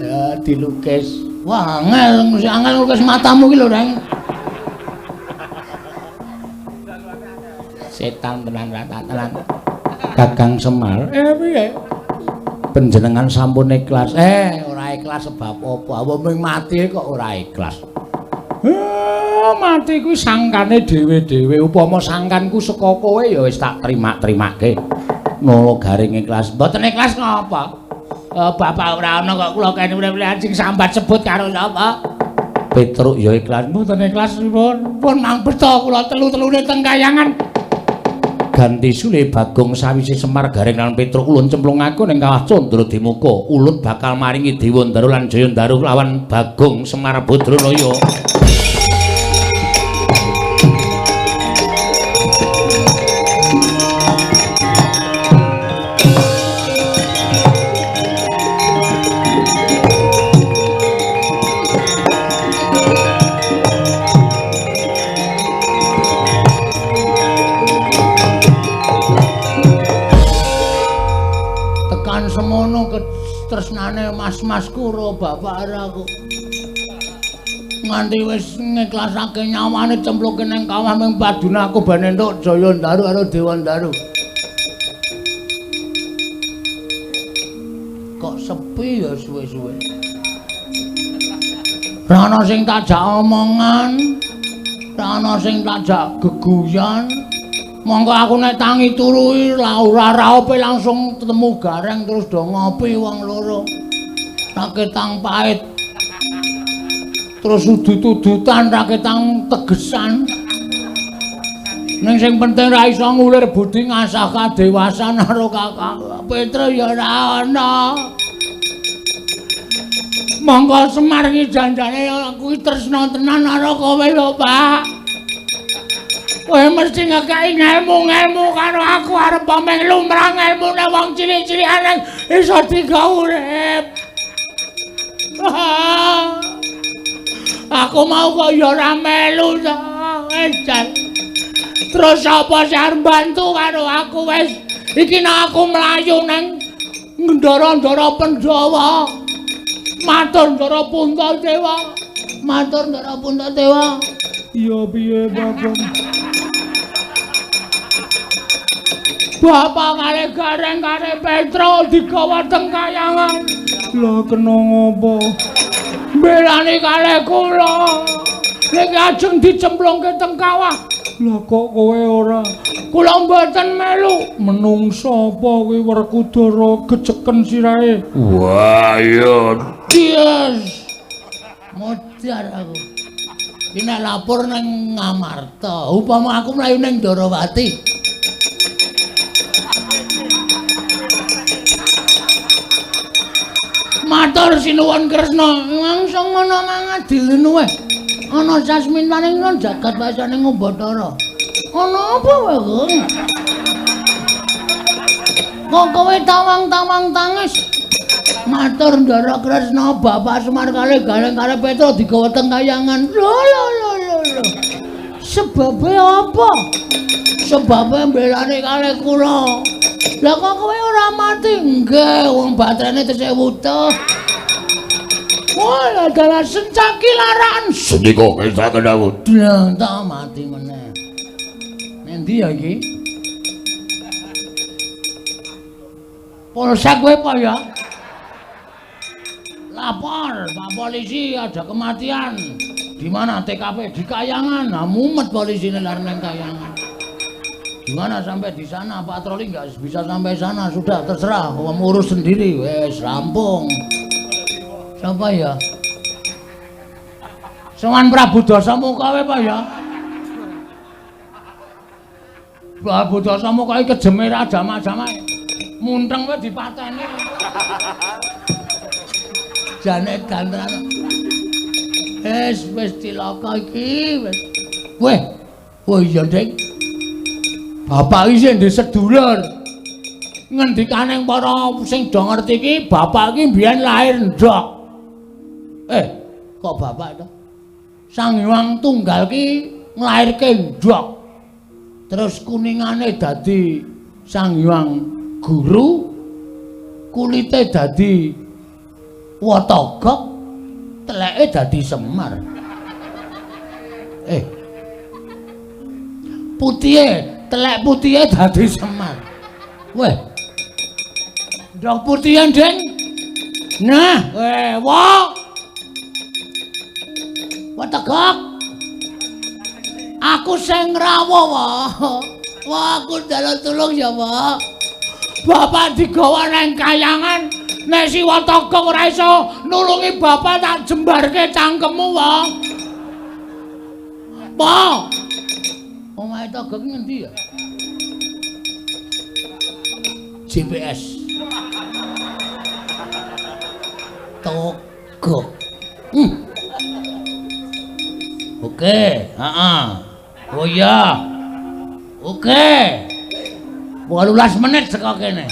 Ya dilukis. Wah, angel, angel nglukis matamu ki lho, Reng. Setan tenan rata tenan. Kakang Semar, piye? Panjenengan sampun ikhlas. Ora ikhlas sebab apa? Wong ming mati kok ora ikhlas. Mati kuwi sangkane dhewe-dhewe. Upama sangkanku saka kowe ya wis tak terima-terimake. Nolo garing ikhlas. Mboten ikhlas ngapa? Bapak ora ana kok kula kene urip sing sambat sebut karo sapa? Petruk ya ikhlas. Mboten ikhlas pun. Pun mang beto kula telu-telune teng kayangan. Ganti sule Bagong sawise Semar Gareng lan Petruk ulun cemplung aku ning kawah Candradimuka. Ulun bakal maringi Dewa Ndaru lan Jaya Ndaru lawan Bagong Semar Badranaya. Tresnane mas-masku ro bapak aku. Nganti wis ngiklasake nyawane cempluke nang kawah ming padune aku ben entuk Jaya Ndaru karo Dewa Ndaru. Kok sepi ya suwe-suwe. Ora ana sing tak jak omongan, ora ana sing tak jak geguyan. Monggo aku nek tangi turu ora raope langsung ketemu Gareng terus do ngopi wong loro. Raketang pahit. Terus udut-udutan raketang tegesan. Ning sing penting ra iso ngulir budi ngasah kadewasan karo Kakang Petruk ya ora ana. Monggo Semar iki janjane aku tresna tenan karo kowe lho, Pak. Kowe mesti ngekeki ngelmu-ngelmu karo aku arep pameng lumrah ngelmune wong cilik-cilikan iso digawe urip. Aku mau kok ya ora melu to. Wis jan. Terus sapa sing arep bantu karo aku wis iki nek aku mlayu nang ndara-ndara Pandhawa. Matur Ndara Puntadewa. Matur Ndara Puntadewa. Iya piye, Bagong? Bapak kare Gareng kare Petruk digawa teng kayangan. Lah kena ngopo? Mbelani kare kula. Niki ajeng dicemplungke teng kawah. Lah kok kowe ora? Kula mboten melu. Menungsa apa kuwi Werkudara gejeken sirahe? Wah iya. Yes. Modar aku. Iki nek lapor nang Ngamarta, upama aku mlayu ning Ndarawati. Matur sinuwun Kresna, langsung ngono mangadilene wae. Ana sasmintane nang jagat wasane Bathara. Ana apa wae, Gong? Kok kowe tawang-tawang tangis? Matur Ndara Kresna, Bapak Semar kali Gareng kali Petruk digawa teng kayangan. Lho lho lho lho. Sebabe apa? Sebabe mbelani kali kula. Lah kok kowe ora mati? Nggih, wong baterene tesih wutuh. Wah, dalah sencaki laraan. Sendika ngersakaken dawuh. Dlang tak mati meneh. Nendi ya iki? Polsek kowe apa ya? Lapor, Pak Polisi ada kematian. Di mana TKP? Di Kayangan. Nah, mumet polisine lari nang Kayangan. Gimana sampai di sana? Patroli nggak bisa sampai sana. Sudah terserah, kamu urus sendiri. Wes rampung. Siapa ya? Sowan Prabu Dasamuka kowe apa ya? Babudasamu kaya kejeme ra jamak-jamak. Munteng kowe dipateni. Jane dandan. Wis wis cilaka iki wis. Weh. Oh iya, Dik. Bapak iki sing ndek sedulur. Ngendikane para sing do ngerti iki, bapak iki mbiyen lahir ndok. Kok bapak to? Sang Hyang Tunggal ki nglairke ndok. Terus kuningane dadi Sang Hyang Guru, kulite dadi Watagok, teleke dadi Semar. Putihe, telek putihe dadi Semar. Weh. Ndok putihe, Ding. Nah, weh, wah. Watagok. Aku sing ngrawuh, wah. Wah, aku njaluk tulung ya, Pak. Bapak digawa nang kayangan, nek si Watagok ora iso nulungi bapak tak jembarke cangkemmu, wah. Pak. Omahe Togok ngendi ya? GPS. Togok. Oke, heeh. Oh iya. Oke. 18 menit saka kene.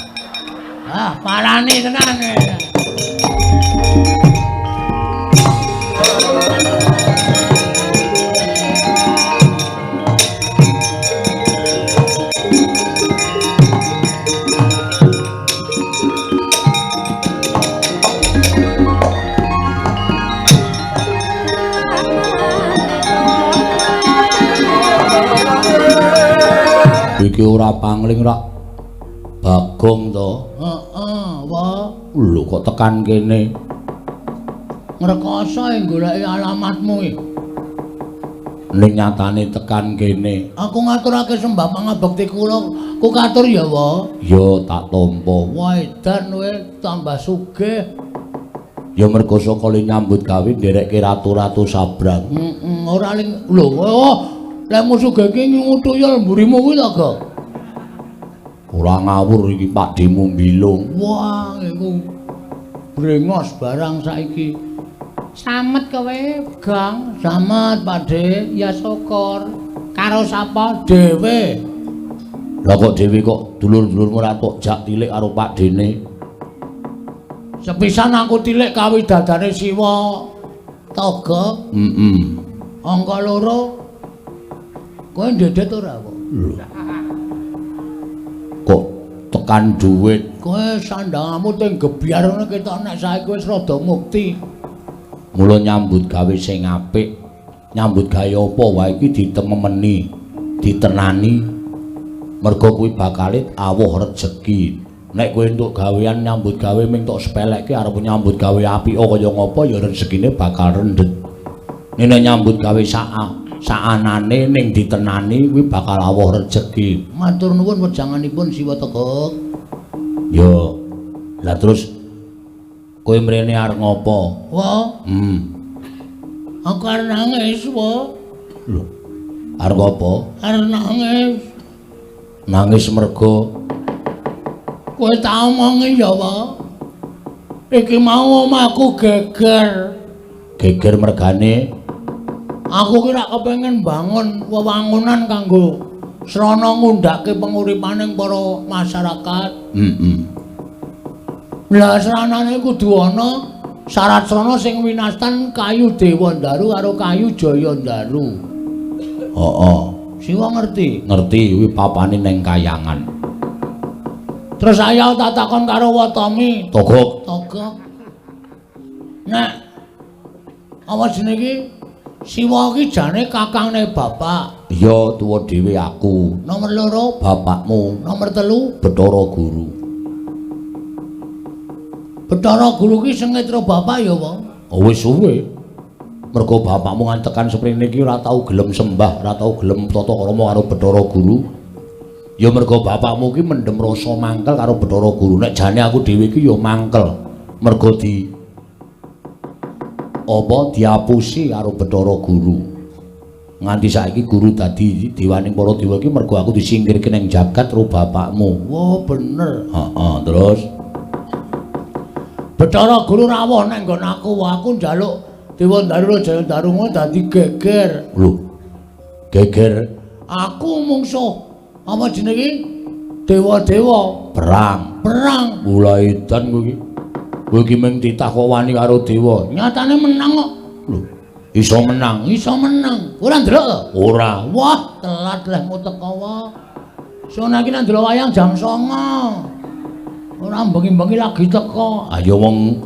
Ah, parani tenan. Iki ora pangling rak Bagong to. Heeh, wah. Lho kok tekan kene? Ngrekoso goleki alamatmu iki. Ning nyatane tekan kene. Aku ngaturake sembah pangabekti kula, ku katur ya, Wa. Ya tak tampa. Wah, edan kowe tambah sugih. Ya mergo saka le nyambut gawe nderekke ratu-ratu sabrang. Heeh, ora ling lho, oh. Lek sugih iki nyungu tuyul mburimu kuwi to, Gok? Ora ngawur iki Pakdhemu mbilung. Wah, iku brengos barang saiki. Samet kowe, Gang. Samet, Pakdhe. Ya syukur. Karo sapa? Dhewe. Lah kok dhewe kok dulur-dulurmu ora tok jak tilik karo Pakdhene? Sepisan aku tilik kawidadane Siwa Toga. Heeh. Angka 2. Kowe ndedet ora kok? Lho. Kok tekan dhuwit? Kowe sandangamu teng gebyar ngono ketok nek saiki wis rada mukti. Mula nyambut gawe sing apik. Nyambut gawe apa wae iki ditememeni, ditenani. Mergo kuwi bakale awuh rejeki. Nek kowe entuk gawean nyambut gawe ming tok sepelekke arep nyambut gawe apik kaya ngapa ya rezekine bakal rendhet. Nek nyambut gawe saanane ning ditenani kuwi bakal awuh rejeki. Matur nuwun wejanganipun Siwa Togok. Ya. Lah terus kowe mrene arep ngopo? Wah. Aku arep nangis, wa. Lho. Arep apa? Arep nangis. Nangis mergo kowe tak omongi ya, wa. Iki mau omahku geger. Geger mergane aku ki rak kepengin bangun wewangunan kanggo srana ngundhake penguripaning para masyarakat. Heeh. Lah sranane kudu ana syarat srana sing winastan kayu Dewandaru karo kayu Jayandaru. Heeh. Siwa ngerti? Ngerti kuwi papane ning kayangan. Terus saya tak takon karo Watami. Togok. Togok. Nek apa jenenge iki? Siwa iki jane kakangne bapak. Iya, tuwa dhewe aku. Nomor 2 bapakmu. Nomor 3 Bathara Guru. Bathara Guru ki sing ngetra bapak ya, Pak? Oh, wis suwe. Mergo bapakmu ngantekan seprene iki ora tau gelem sembah, ora tau gelem tata krama karo Bathara Guru. Ya mergo bapakmu ki mendem rasa mangkel karo Bathara Guru. Nek jane aku dhewe iki ya mangkel. Mergo di apa diapusi karo Bathara Guru. Nganti saiki guru dadi dewaning para dewa iki mergo aku disingkirke ning jagat karo bapakmu. Wah, bener. Heeh, terus Bathara Guru rawuh nang nggon aku, aku njaluk Dewa Ndaru Jaya Ndaru ngono dadi geger. Lho. Geger. Aku mungsuh apa jenenge? Dewa-dewa perang. Perang. Mulai edan kowe iki. Kowe iki mung titah kok wani karo dewa. Nyatane menang kok. Lho. Iso menang, iso menang. Ora ndelok to? Ora. Wah, telat lehmu teko wae. Sono iki nang ndelok wayang jam 09.00. Ora bengi-bengi lagi teko. Ayo wong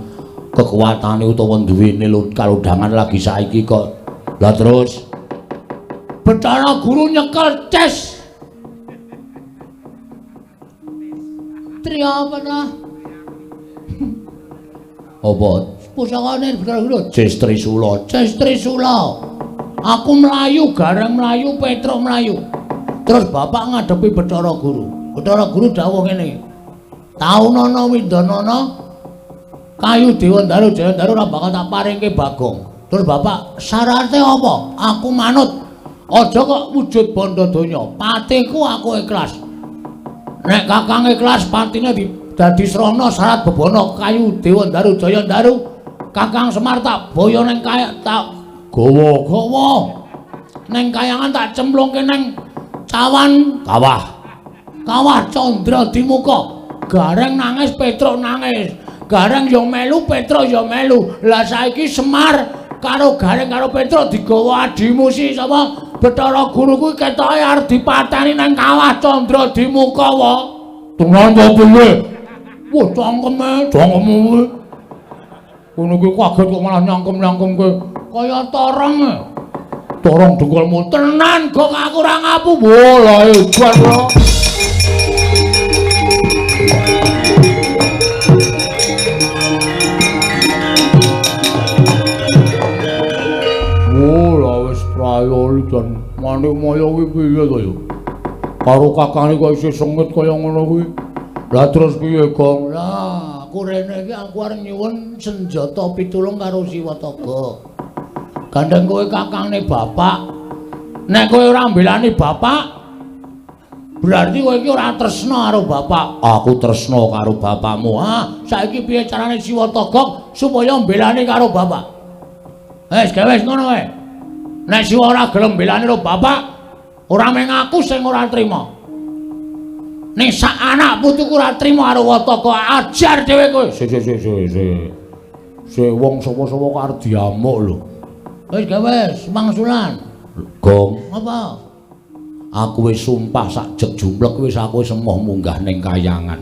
kekuatane utawa duwene kalodhangan lagi saiki kok. Lah terus Bathara Guru nyekel ces. Tri apa ta? Apa? Pusakane Bathara Guru Ces Trisula. Ces Trisula. Aku mlayu, Gareng mlayu, Petruk mlayu. Terus bapak ngadepi Bathara Guru. Bathara Guru dawuh ngene. Taunana windanana kayu Dewa Ndaru Jaya Ndaru ora bakal tak paringke Bagong. Terus bapak syarate apa? Aku manut. Aja kok wujud bondo donya. Patiku aku ikhlas. Nek kakang ikhlas patine dadi srana syarat bebana kayu Dewa Ndaru Jaya Ndaru. Kakang Semar tak boyo ning kaya tak gawa-gawa. Ning kayangan tak cemplungke ning cawan kawah. Kawah Candra Dimuka. Gareng nangis, Petruk nangis. Gareng ya melu, Petruk ya melu. Lah saiki Semar karo Gareng karo Petruk digawa adimu si sapa? Bathara Guru kuwi ketoke arep dipateni nang kawah Candra Dimuka wae. Tenan to piye? Wah, cangkeme, cangkeme kuwi. Ngono kuwi kaget kok malah nyangkem-nyangkemke kaya torong. Torong dengkulmu tenan kok aku ora ngapu. Wah, lah hebat lho. Oh, lah wis prayoli jan Manikmaya kuwi piye to ya? Karo kakange kok isih sengit kaya ngono kuwi. Lah terus piye, Gong? Lah, aku rene iki aku arep nyuwun senjata pitulung karo Siwataga. Gandeng kowe kakangne bapak. Nek kowe ora mbelani bapak, berarti kowe iki ora tresna karo bapak. Aku tresna karo bapakmu. Ah, saiki piye carane Siwataga supaya mbelani karo bapak? Wis gawe wis ngono wae. Nek Siwa ora gelem mbelani karo bapak, ora mung aku sing ora trima. Ning sak anak putuku ora trima karo Wataka, ajar dhewe kowe. Si si si si. Si wong sapa-sapa kok arep diamuk lho. Wis gawe wis mangsulan. Gong, apa? Aku wis sumpah sak jek jumlek wis aku wis emoh munggah ning kayangan.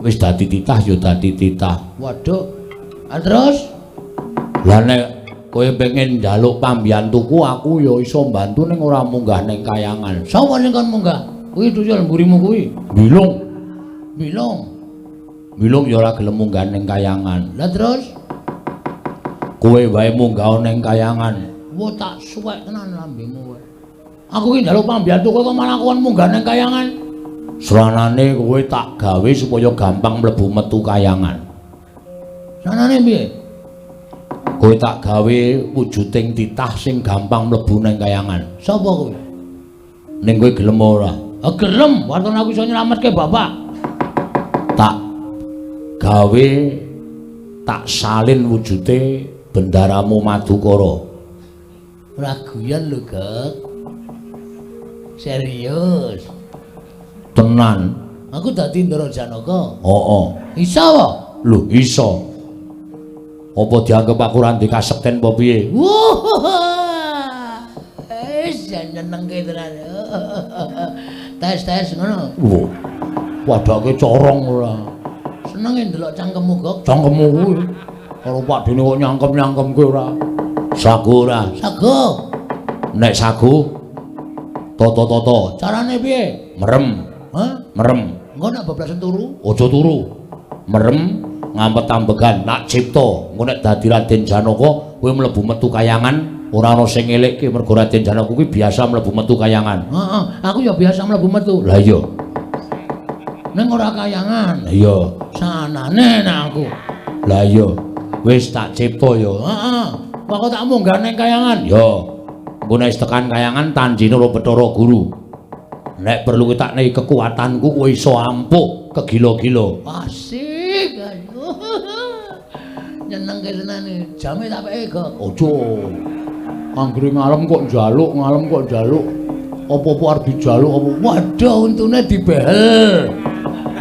Wis dadi titah ya dadi titah. Waduh. Ah terus? Lah nek kowe pengen njaluk pambiyantuku aku ya iso mbantu ning ora munggah ning kayangan. Sapa sing kon munggah? Kuwi tuyul mburimu kuwi. Bilung. Bilung. Bilung ya ora gelem munggah ning kayangan. Lah terus? Kowe wae munggah ning kayangan. Wah tak suwek tenan lambemu kowe. Aku ki njaluk pambiyantu kowe kok malah kon munggah ning kayangan. Sranane kowe tak gawe supaya gampang mlebu metu kayangan. Sranane piye? Kowe tak gawe wujuding titah sing gampang mlebu ning kayangan. Sapa kowe? Ning kowe gelem ora? Ah gelem, waton aku iso nyelametke bapak. Tak gawe tak salin wujude bendaramu Madukara. Ora guyon lho, Gek. Serius. Tenan. Aku dadi Ndara Janaka. Heeh. Iso apa? Lho, iso. Apa dianggep aku ora ndek kasekten apa piye? Wah. Wis nyenengke tenan. Tes-tes ngono. Wah. Wadake corong ora. Senenge ndelok cangkemmu, Gok. Cangkemmu kuwi. Karo Pak Dene kok nyangkem-nyangkemke ora. Sagu ora? Sagu. Nek sagu toto-toto. Carane piye? Merem. Hah? Merem. Engko nek bablasen turu? Aja turu. Merem ngampet-ambegan nak cipta. Engko nek dadi Raden Janaka kowe mlebu metu kayangan ora ana sing ngelekke mergo Raden Janaka kuwi biasa mlebu metu kayangan. Heeh, aku ya biasa mlebu metu. Lah iya. Ning ora kayangan. Lah iya. Sanane nek aku. Lah iya. Wis tak cipta ya. Heeh. Kok tak munggah ning kayangan? Ya. Engko nek tekan kayangan tanjine ora Bathara Guru. Nek perlu tak nehi kekuatanku kowe iso ampuh kegila-gila. Asik. Nyenengke tenan iki. Jame tak peke kok. Aja. Anggere ngalem kok njaluk, ngalem kok njaluk. Apa-apa arep dijaluk apa. Waduh, untune dibehel.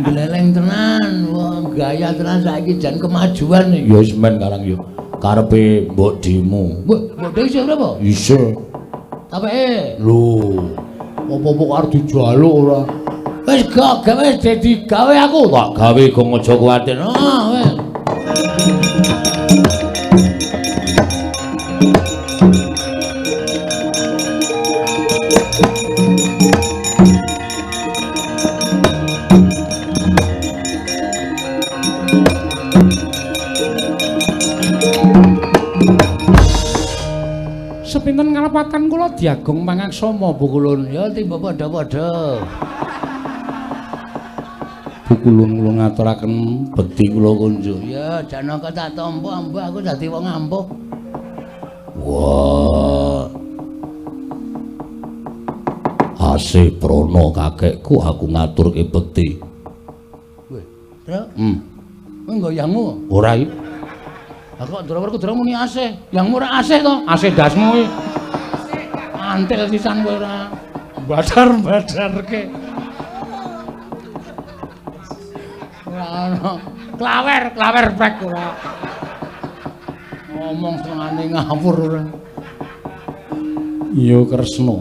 Gleleng tenan. Wah, gaya tenan saiki jan kemajuan iki. Ya wis men karang ya. Karepe mbok demo. Mbok mbok isih ora apa? Isih. Tak peke. Lho. Apa-apa kok arep dijaluk ora? Wis gak gawe dadi gawe aku. Tak gawe gong aja kuwatir. Ah, wis. Sepinten kalepatan kula diagung pangaksama Bu Kulun. Ya timba padha-padha. Bu Kulun kula ngaturaken bekti kula kunjuk. Ya janaka tak tampa ambuh aku dadi wong ampuh. Wah. Asih prana kakekku aku ngaturke bekti. Weh, Tru. Kowe nggo yangmu? Ora iki. Lah kok Ndrawar Kudra muni asih? Yangmu ora asih to? Asih ndasmu kuwi. Antil sisan kowe ora. Badar-badarke. Ora ono. Klawer, klawer prek ora. Ngomong senengane ngawur ora. Ya Kresna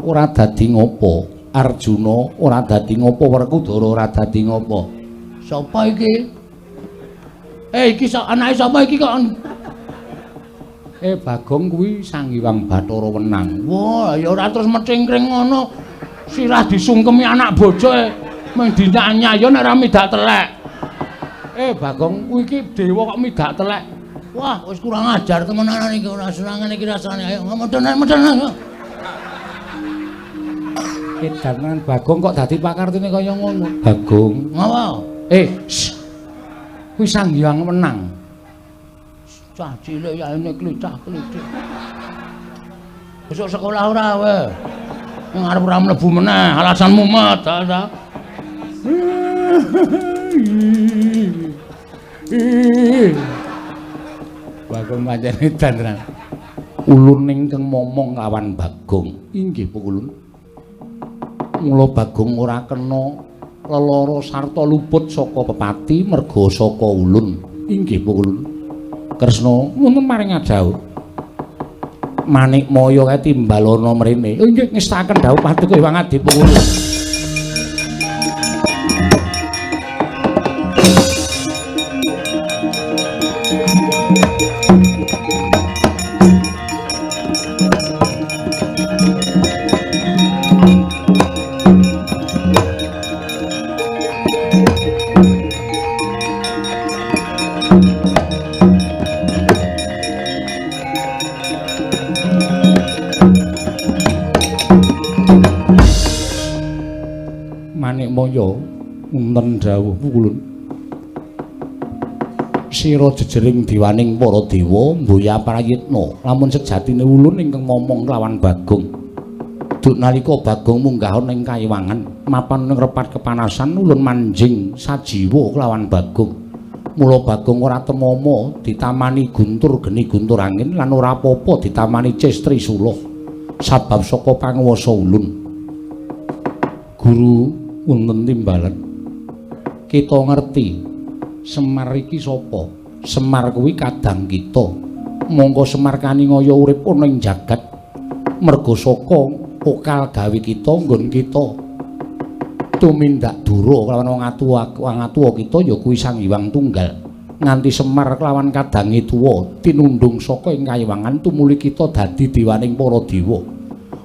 ora dadi ngopo, Arjuna ora dadi ngopo, Werkudara ora dadi ngopo. Sapa iki? Iki anake sapa iki kok? Bagong kuwi Sang Hyang Bathara Wenang. Wah, ya ora terus mecingkring ngono. Sirah disungkemi anak bojo mung dinyanyi ya nek ora midak telek. Bagong kuwi iki dewa kok midak telek. Wah, wis kurang ajar temenanan iki, ora senengane iki rasane. Ayo medhen-medhen. Edan Bagong kok dadi pakartine kaya ngono. Bagong. Ngapa? Kuwi Sang Hyang Wenang. Cah cilik ya ini klicah-klitik. Besok sekolah ora kowe? Ngarep ora mlebu meneh, alasan mumet ta ta. Bagong pancen edan tenan. Ulun ingkang momong lawan Bagong. Inggih Pukulun. Mula Bagong ora kena lelara sarta luput saka pepati merga saka ulun. Inggih Pukulun. Kresna wonten maring ajauh. Manikmaya kae timbalana mrene. Inggih ngestaken dawuh paduka Hyang Adi Pukulun. Manikmaya wonten dawuh Pukulun. Sira jejering diwaning para dewa mboya prayitna lamun sejatine ulun ingkang momong lawan Bagong. Duk nalika Bagong munggah ana ing kayiwangan, mapan ing repat kepanasan ulun manjing sajiwa kelawan Bagong. Mula Bagong ora temama ditamani guntur geni guntur angin lan ora apa-apa ditamani ces trisula. Sabab saka panguwasa ulun. Guru wonten timbalan. Kita ngerti Semar iki sapa? Semar kuwi kadang kita. Mongko Semar kaningaya urip ana ing jagat merga saka pokal gawe kita nggon kita tumindak dura kelawan wong atuwa kita ya kuwi Sang Hyang Tunggal. Nganti Semar kelawan kadange tuwa tinundhung saka ing kayiwangan tumuli kita dadi dewaning para dewa.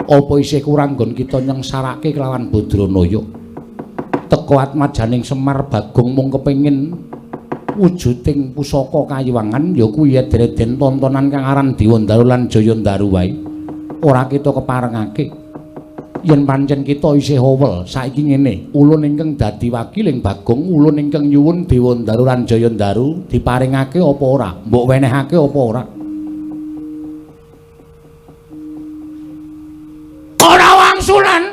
Apa isih kurang nggon kita nyengsarake kelawan Badranaya? Teka atmajaning Semar Bagong mung kepengin wujuding pusaka kayiwangan ya kuwi eden-eden tontonan kang aran Dewandaru lan Jayandaru wae. Ora kita keparengake. Yen pancen kita isih owel saiki ngene, ulun ingkang dadi wakiling Bagong, ulun ingkang nyuwun Dewandaru lan Jayandaru diparingake apa ora? Mbok wenehake apa ora? wangsulan.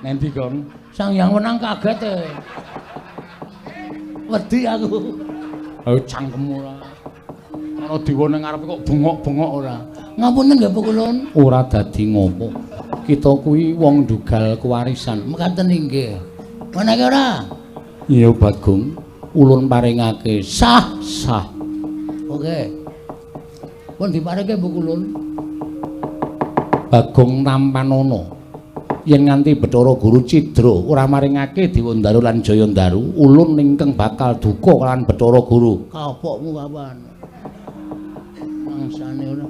Nendi, Gong? Sang Hyang Wenang kaget e. Wedi aku. Ayo cangkemmu ora. Ana dewa ning ngarepe kok bengok-bengok ora. Ngapunten nggih Pukulun. Ora dadi ngopo. Kita kuwi wong ndugal kewarisan. Mekaten inggih. Menake ora? Iya Bagong, ulun paringake sah sah. Oke. Pun diparingke Pukulun. Bagong tampanono. Yen nganti Bathara Guru cidra ora maringake Dewandaru lan Jayandaru, ulun ingkang bakal duka lan Bathara Guru. Kapokmu kapan? Mangsane ora.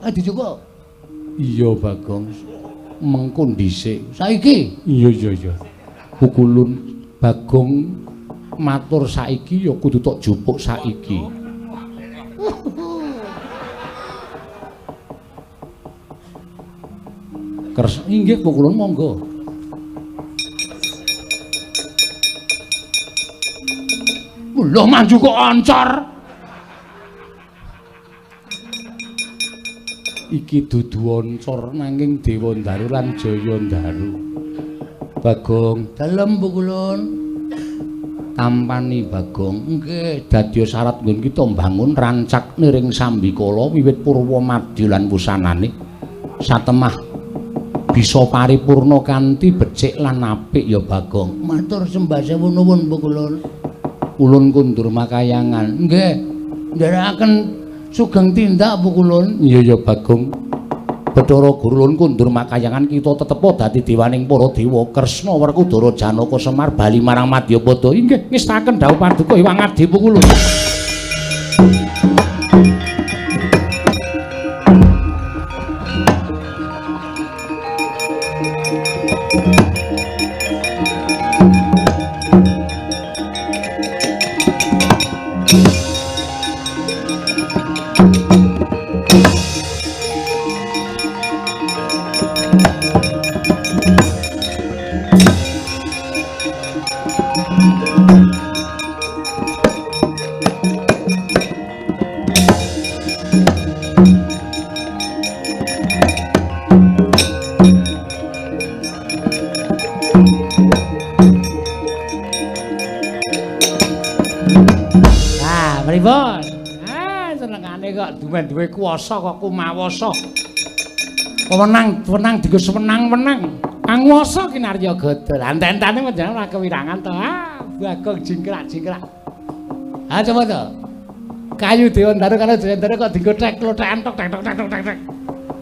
Ah dijupuk. Iya Bagong. Mengko dhisik. Saiki? Iya iya iya. Pukulun Bagong matur saiki ya kudu tok jupuk saiki. Kers inggih Pukulun monggo. Lho manju kok oncor. Iki dudu oncor nanging Dewandaru lan Jayandaru. Bagong, dalem Pukulun. Tampani Bagong. Nggih, dadi syarat nggon kita mbangun rancak niring sambikala wiwit purwa madya lan wusanane. Satemah bisa paripurna kanthi becik lan apik ya Bagong. Matur sembah sewu nuwun Pukulun. Ulun kundur makayangan. Nggih, nderekaken sugeng tindak Pukulun. Iya ya Bagong. Bathara Guru ulun kundur makayangan kita tetepa dadi dewaning para dewa Kresna Werkudara Janaka Semar bali marang Madyapada. Inggih ngestaken dawuh paduka Hyang Adi Pukulun. Duwe kuwasa kok kumawasa. Wenang-wenang dienggo sewenang-wenang. Panguwasa kinarya gada. Lah enten-entene panjenengan ora kewirangan to. Ah, Bagong jingkrak-jingkrak. Ah coba to. Kayu Dewandaru karo Jayandaru kok dienggo tek-lotekan tok tek tok tek tok tek.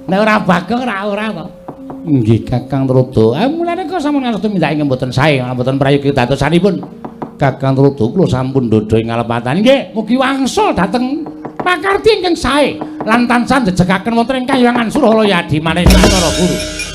Nek ora Bagong ora ora to. Nggih Kakang Trada. Ah mulane kok sampun ngantos tumindak ingkang mboten sae, mboten prayogi dadosanipun. Kakang Trada kula sampun ndhodha ing ngalepatan. Nggih, mugi wangsul dhateng pakarti ingkang sae lan tansah njejegaken wonten ing kahyangan Suralaya Adimanesa Bathara Guru.